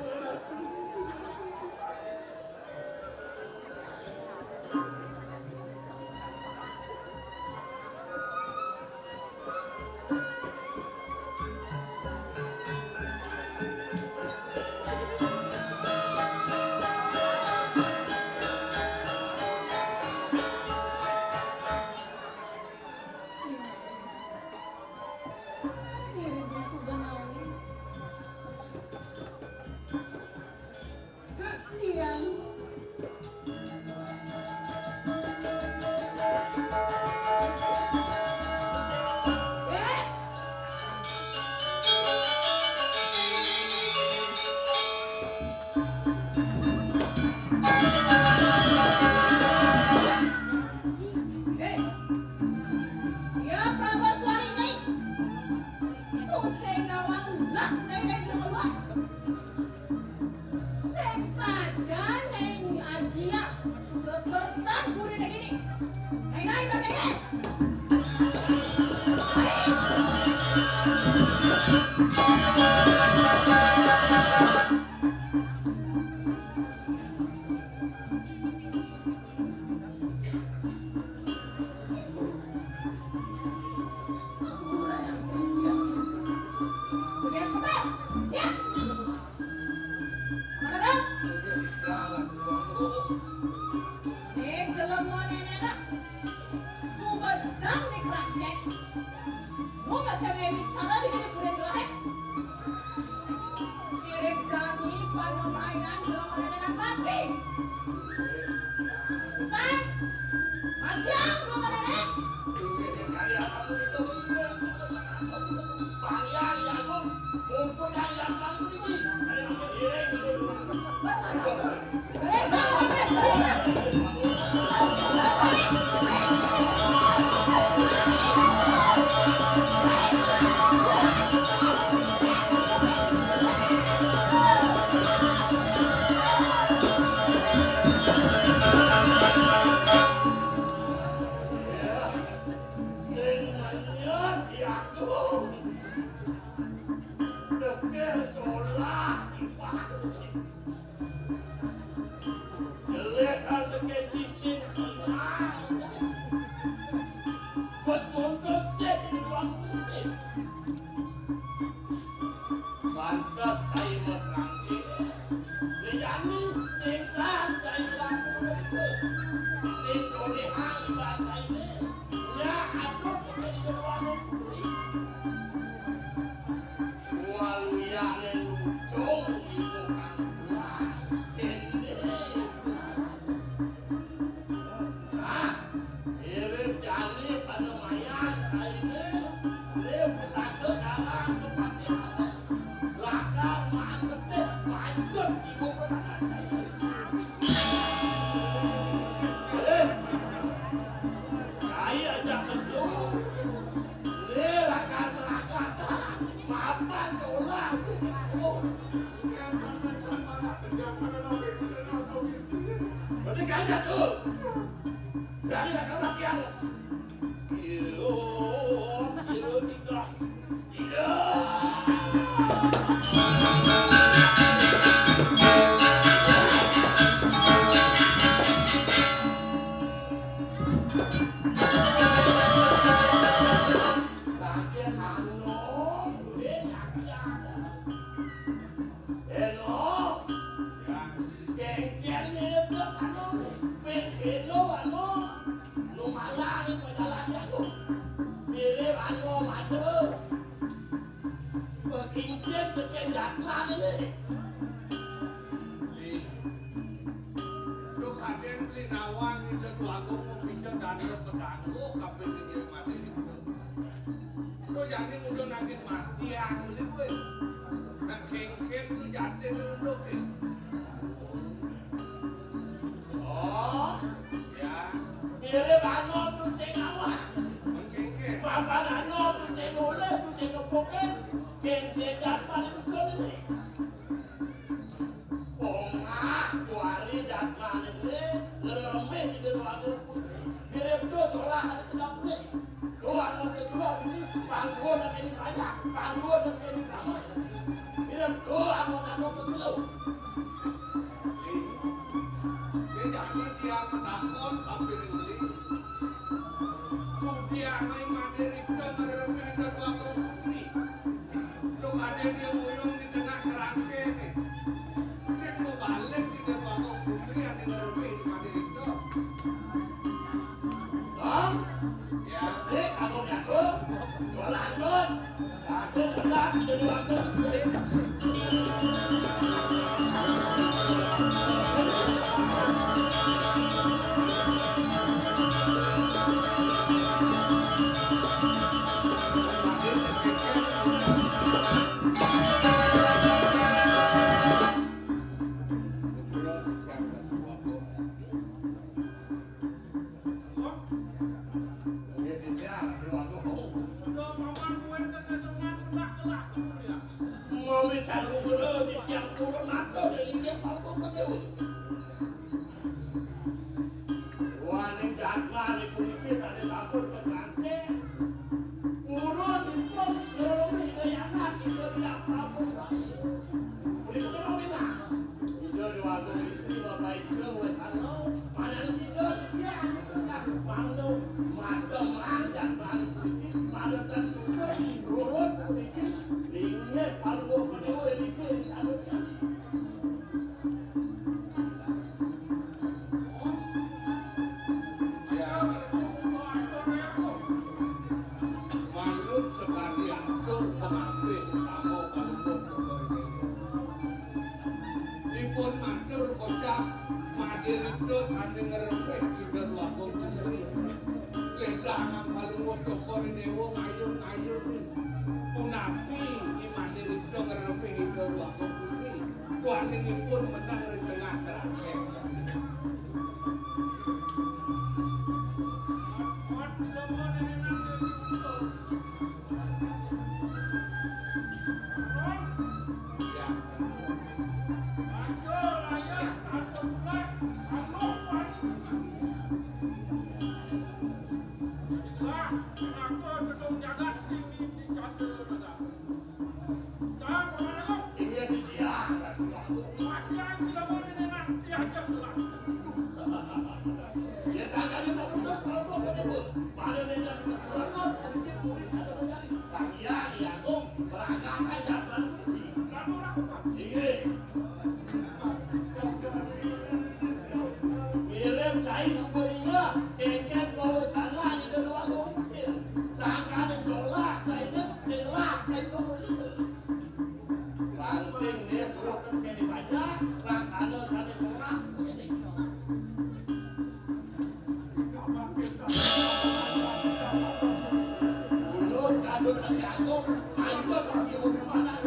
Lawan lah, lain-lain jero keluar. Sing saja neng ajiak kekertan gurine dini. Neng, neng, neng, neng. Udah, siap. Mana, Bang? Eh, jelema nenek. Suba jam nih kelakek. Lu masih ada bicara di sini, kuda kelahek. Mirip jani, pan mainan, jelema nenek pati. Usah. Matian, jelema nenek. Sing manyet ya aku. Dekel solah ibarat. Jelek kan dekel cicing singa. Bos montos sik di dua musim. Pantes cai mah rangke. Liyane sing sah cai laku. Sing dolehang ibarat cai ne. Nya aduh, kene di dua musim. Waluyane lucung ibu kandungan. Kene. Nah, mirip jani panumayan saine, mirip pusaka karang kepatihan. Lakar maan getih, lanjut ibu kandungan saine. Eh, saya ajak kesu. Lé lakar melagak, mapan seolah sing aku. Berarti kagak tuh. Jadi lakar latihan. Iyo, sira tidak. Tidak. Saking anom, duwe nyakit. Eno. Ya. Kengken mirip anom, pengkeno anom. Nu malang kok dalan jago. Mirip anom ada. Pengkengken teken jatlan ini. Li. Duh, kadén beli nawang Ida Dwagung mau pica dana pedanggo kaping tiga mati. Duh, jani udah nagih matian beli gue. Nah, kengken sujati ini unduk ya. Oh, ya. Mirip anom tuh sing awak. Mengkengken. Papan anom tuh sing nulis, tuh sing ngepokin. Kengken jatlan dusun ini. Ongah, juari jatmane le, ngreremeh Ida Dwagung Putri. Mirip do solah ane sedap le. Do anu sesuai ini, panggon ane ini banyak, panggon ane ini ramai. Mirip do anu-anu keselo. Dia jadi dia menakon sambil ngeli. Kudiang ai madé ripta ngreremeh Ida Dwagung Putri. Lo kadén dia nguyung di tengah kerangkene. Sing mau balik Ida Dwagung Putri ane ngreremeh madé ripta. Bang, ya, Dik, aku ngaku, gua lanjut. Aku benar Ida Dwagung Putri. Udah, paman, kue tegesungan, udah, gelah, kebuli. Wit Saluhur titiang purun matur ring linggih Palungguh Padewa. Duaning jadmane puniki sane sampun kakrangke, purun ipun ngreremih Ida Hyang Anak, Ida Hyang Prabu Swayu. Punika kena wenang. Ida Dewa Agung Istri Bapak Ijo Wesana, manana sida titiang putusan pangdo mademang jadmane puniki, madetan susun nurut puniki, linggih Palungguh Padewa niki rencana titiang. Manut sakadi atur pangapih utama Palungguh Cokor I Dewa. Ipun matur kocap Made Ripta sane ngremeh Ida Dwagung Putri. Ledangan Palungguh Cokor I Dewa ngayun-ngayun. Punapi I Made Ripta ngremeh Ida Dwagung Putri? Duaning ipun menang ring tengah kerangkeng. Ya. Inggih titiang, Ratu Agung. Yen sangkane pemutus Palungguh Padewa, pada nenten sepenot mungkin murid sada negari. Bang Hyang Agung, berangkat aja, Ratu Agung. Inggih. Ngiring cai suba ningeh, kengken bawa salah Ida Dwagung Putri. Sangkane solah caine, sing lah cai pemulita. Langsing dia turut kene pajak, laksana sane solah kene. Bulus kadut kali agung, lanjut lagi ulun panas.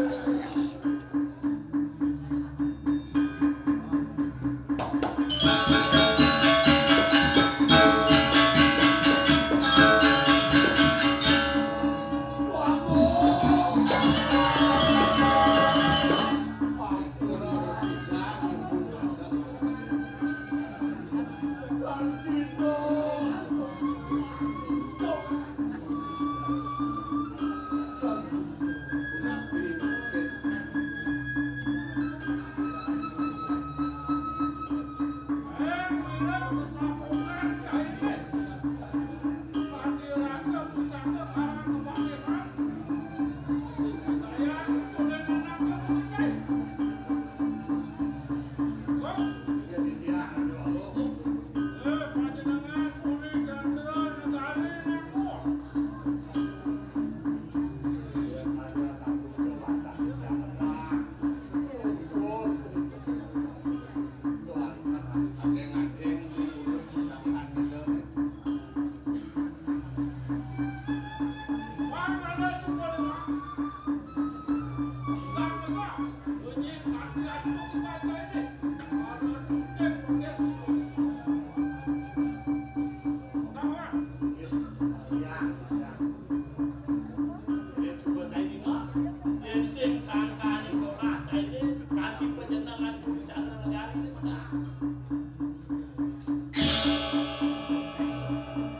Yen sing sangkaning solah caine kanthi panjenengan puri candra negari.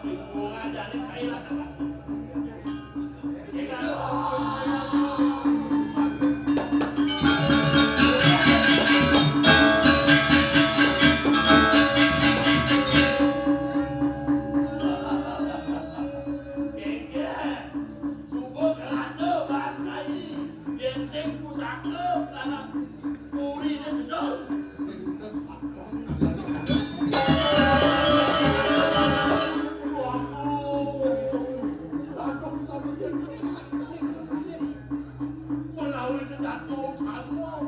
Sing bunga jane cai lakar lagi. Sing Suba krasa bang cai, yen sing pusaka, karena purine jedul. Waduh, aduh, sampai sing, sing, menawi cedak mau tanggung.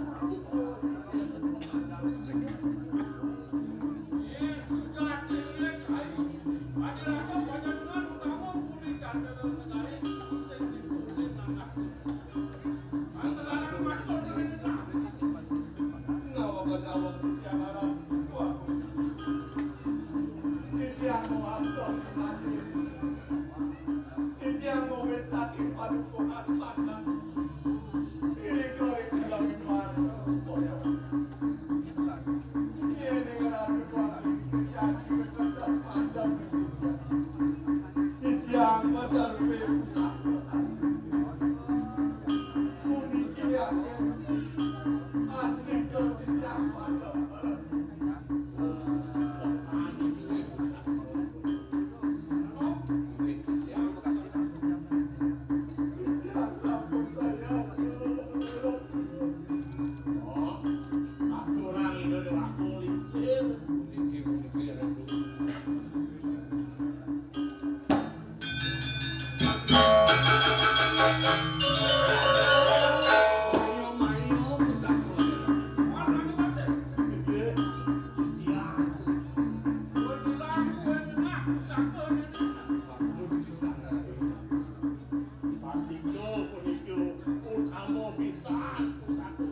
Sampun, sampun,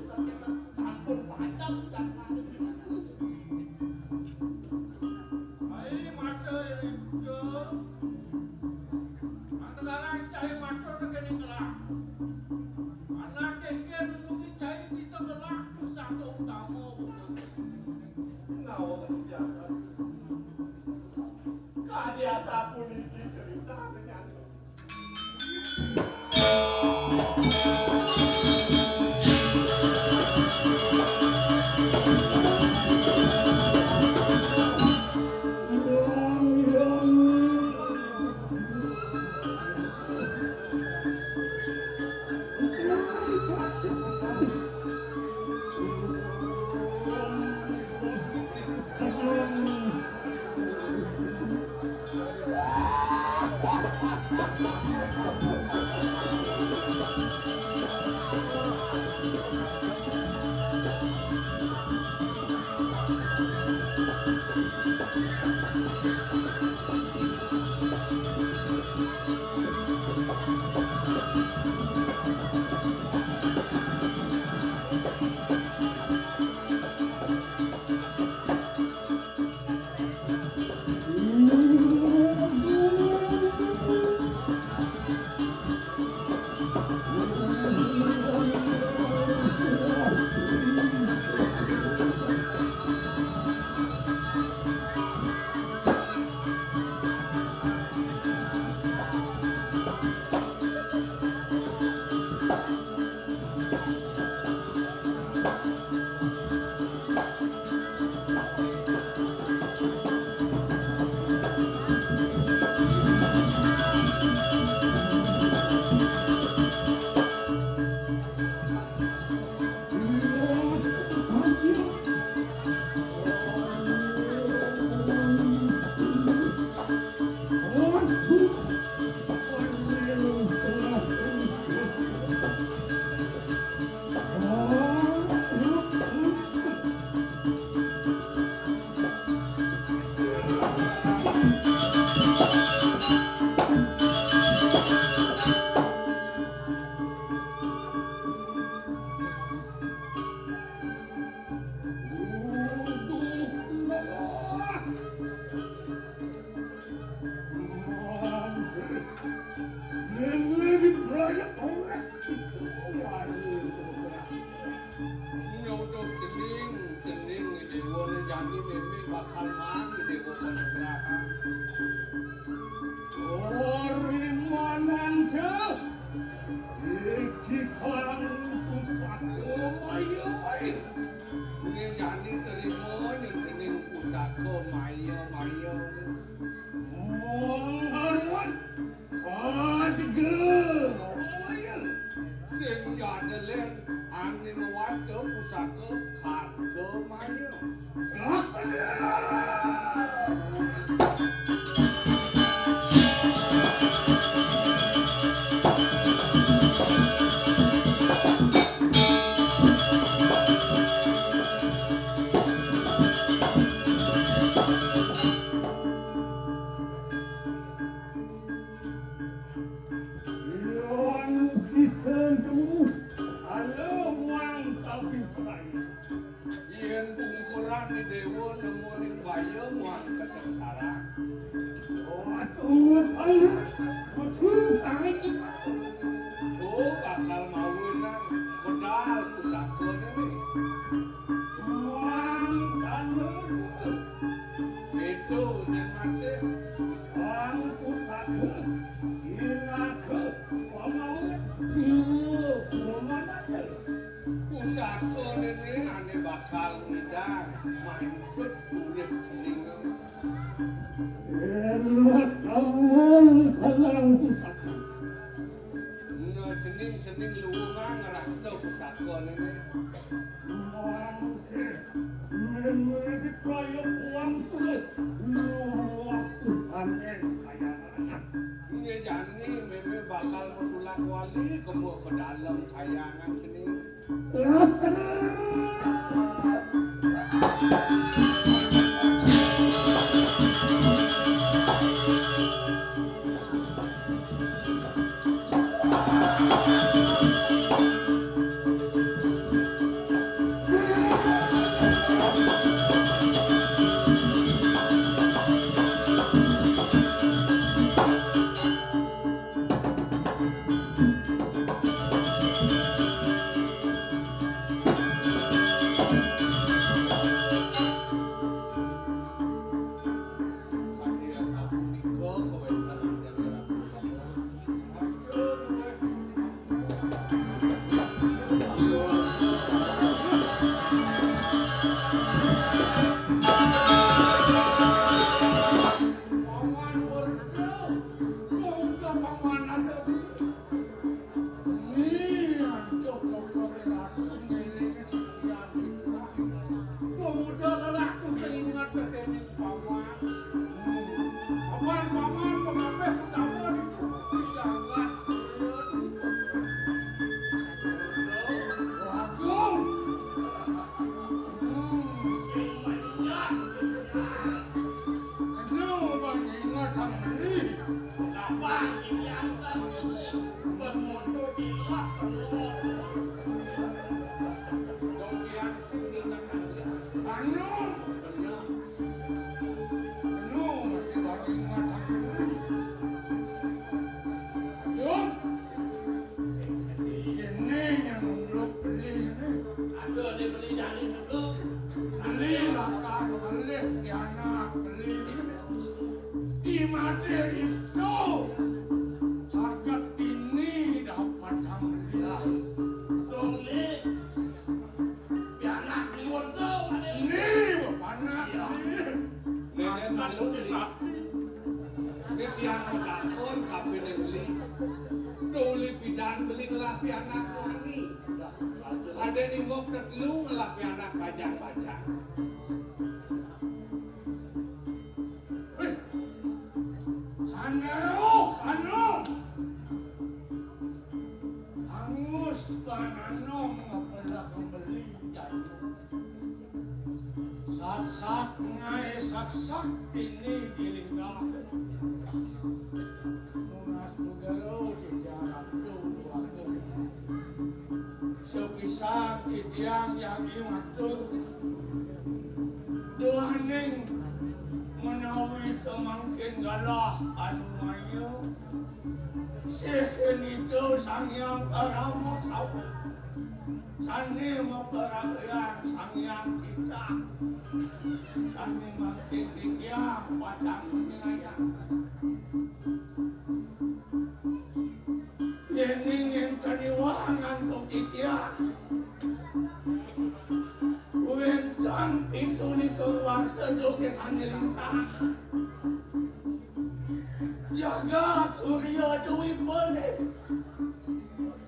sampun padhang jatmane. Ai mata ida. Antegaran cai mata negene ngelah. Anak kengken nulungi cai bisa ngelah pusaka utama. Menawa kegiatan. Kadi asapuniki ceritane nyanyi. Nyuduh cening, cening dewa ne jani meme bakal mati dewa panugrahan. Ori mananca, iki kang pusaka maya-maya. Ning jani terima nyen cening pusaka maya-maya. Mangkaruan. Khadga maya. Sing jada len ane mawasta pusaka khadga maya. Laksana. Yen kita nemu, ala muang kapiparan. Yen pungkuran di dewa nemu ning baya muang kasengsara. Waduh, ayo, betul, ayo. Tuh bakal mawinan medal pusaka nene. Muang kalu. Itu nyen masih. Muang pusaka. Inaga. Pusaka nene ane bakal ngidang mancut urip cening. Enak kamu kalang pusaka. Ena cening-cening luwungan ngrasa pusaka nene. Mangke, meme dikaya buang sulit. Luwah Tuhan ing kayangan. Nggih jani meme bakal metulak wali kema ka dalem kayangan seni. Dadi ngok tetelu ngelah pianak bajang-bajang. Hei. Anu, anu. Angus ban anom ngepelah kembeli janu. Sat-sat ngaé saksak ini di linggah. Nunas nugaro sejarah tu waktu. Sepisan titiang jagi matur. Duaning menawi samangkin galah anu maya. Sih nika Sang Hyang Parama Sawa. Sané maparagayan Sang Hyang Cipta. Sané mangkin titiang pacang nyerahang. Yéning énten iwang antuk titiang, wénten pitu likur warsa dogé sané lintang. Jagat Surya Dwipa né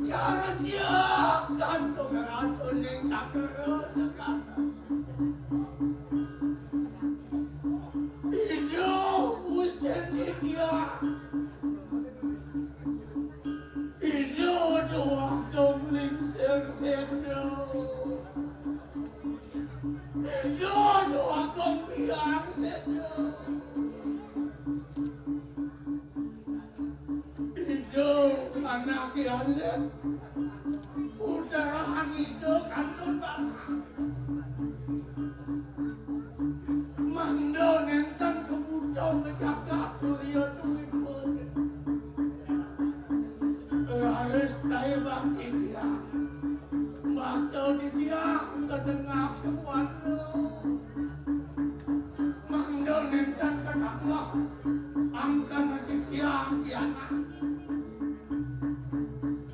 karja kantuk ratuning cakra negara. Idup Gusti titiang. Idup Déwa Agung Lingsir Séda. Idup Déwa Agung Biang Séda. Idup anak Yalet. Puteraan Ida kantun banget. Mangda nénten kabuta ngejaga Surya Dwipa. Raris taibang titiang. Bata titiang ka tengah wana. Mangda nénten katambah angkana titiang kianak.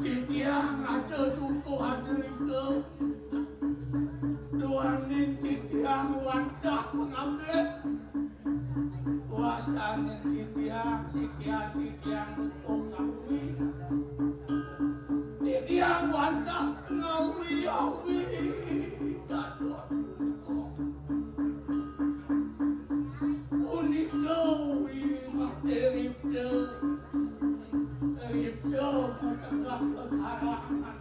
Titiang ada dukuh ada ika. Duaning titiang wantah pangabih. Wastanin titiang sikian titiang dukuh kawi. Titiang wantah ngawi-awi dados dukuh. Punika wi mate ripta. Ripta mateges kekarangan.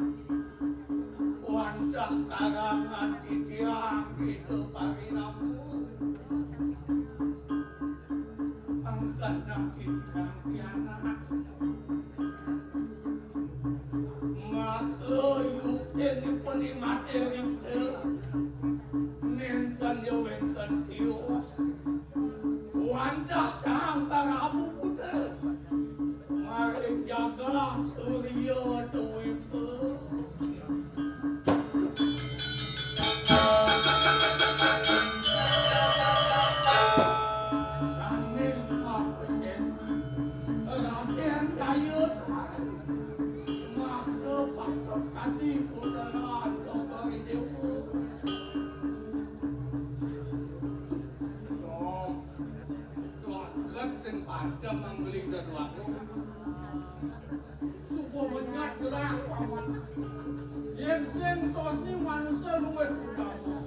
Wantah karangan titiang kita parinamu. Angkana titiang pianak. Maka yuktinipun i mate ripta. Nénten ya wénten tios. Wantah Sang Prabu Putra. Maring jagat Surya Dwipa. Sané mapesen Radén Jaya Sari. Maka patut kadi puteran Bapak Déwa. Duh, duaget sing padem mangling deduagung. Suba menyat gerah paman. Yén sing tosné manusa luwih utama.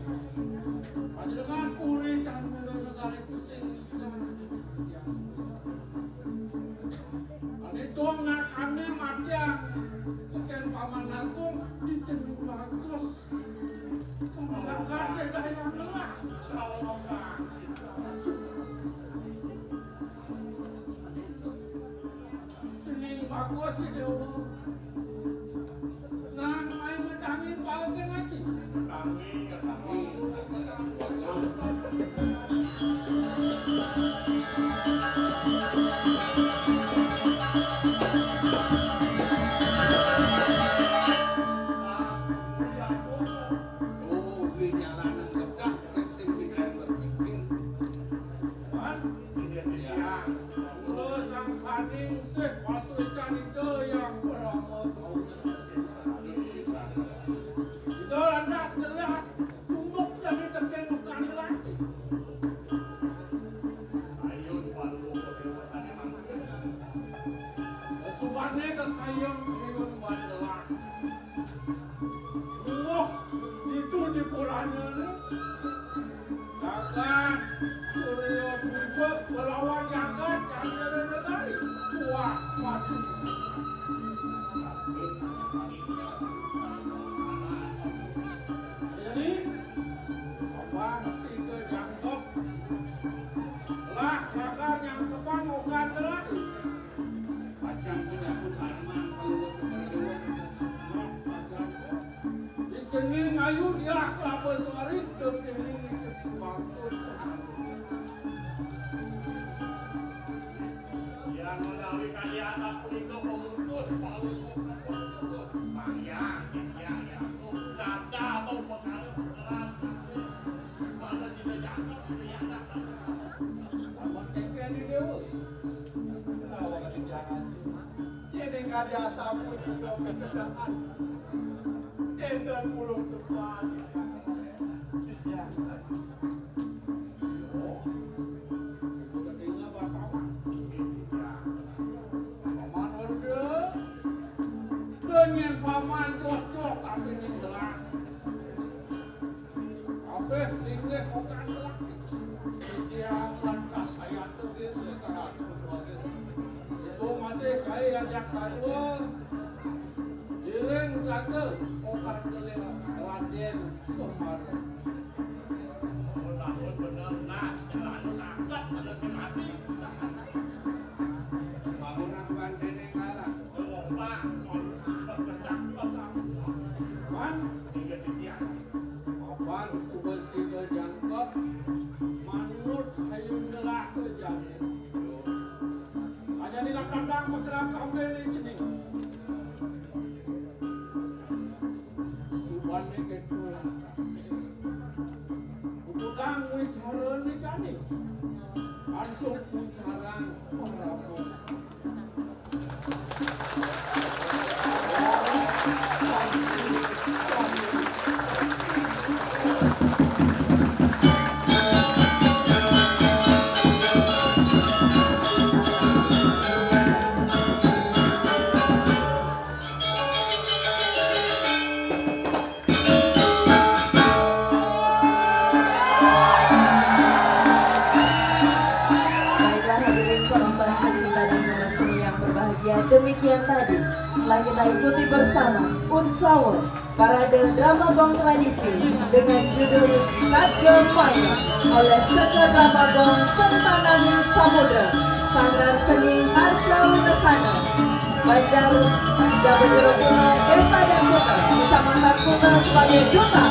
Panjenengan puri Candra Negara iku sing nikah. Ané dong nakané matiang. Tekén Paman Agung dijeneng bagus. Semoga kasih daya nengah. Jeneng bagus si Déwa. Nang main medangi palken ati. Tangi, ya tangi. Jagat Surya Dwipa nglawan jagat Candra Negari. Wah, mati. Jadi, abang sida jangkep. Lah, bakal nyangkepang okan lagi. Pacang pun aku karman kalau buat kepada dewa. Nah, pacang. Di cening ayu dia kelapa sawari, di cening di cening bagus. Yang menawi kali asap punika pemutus palu. Panjang, ya, ya. Nada atau perkara-perkara. Mana sida jangkep, sida jangkep. Lamun kengken di dewa. Kenapa ketiga ngaji? Yén ing kadi asampun juga picedhakan. Énten puluh depan. Titiang saja. Paman Werda. Dan yén paman cocok kami ning gelah. Kabéh linggih okan lelaki. Titiang lantas sayat tulis letter. Itu masih kai ajak kadua. Iring sangga okan kelih Radén Somada. Bangun, bangun, bener, nah, jalan lu sangket, ada sing mati, bisa. Bangun aku bancéné ngalah. Lu ngomong, pas bedak, pas aku. Wan, tiga titian. Abang suba sida jangkep, manut hayun gelah ke jalan. Aja di lapang dang, pekerap kambing ni jening. Subané kéto lantas. Tukang wicara nikané. Antuk wicarang para. Baiklah, hadirin penonton, pencinta dan penggemar seni yang berbahagia, demikian tadi telah kita ikuti bersama Unsawa, parade drama gong tradisi dengan judul Kadgemaya oleh Seka Drama Gong Sentanani Samudra, Sanggar Seni Arsa Winasana, Banjar Jabodero Kuta, Desa dan Kota, Kecamatan Kuta sebagai duta.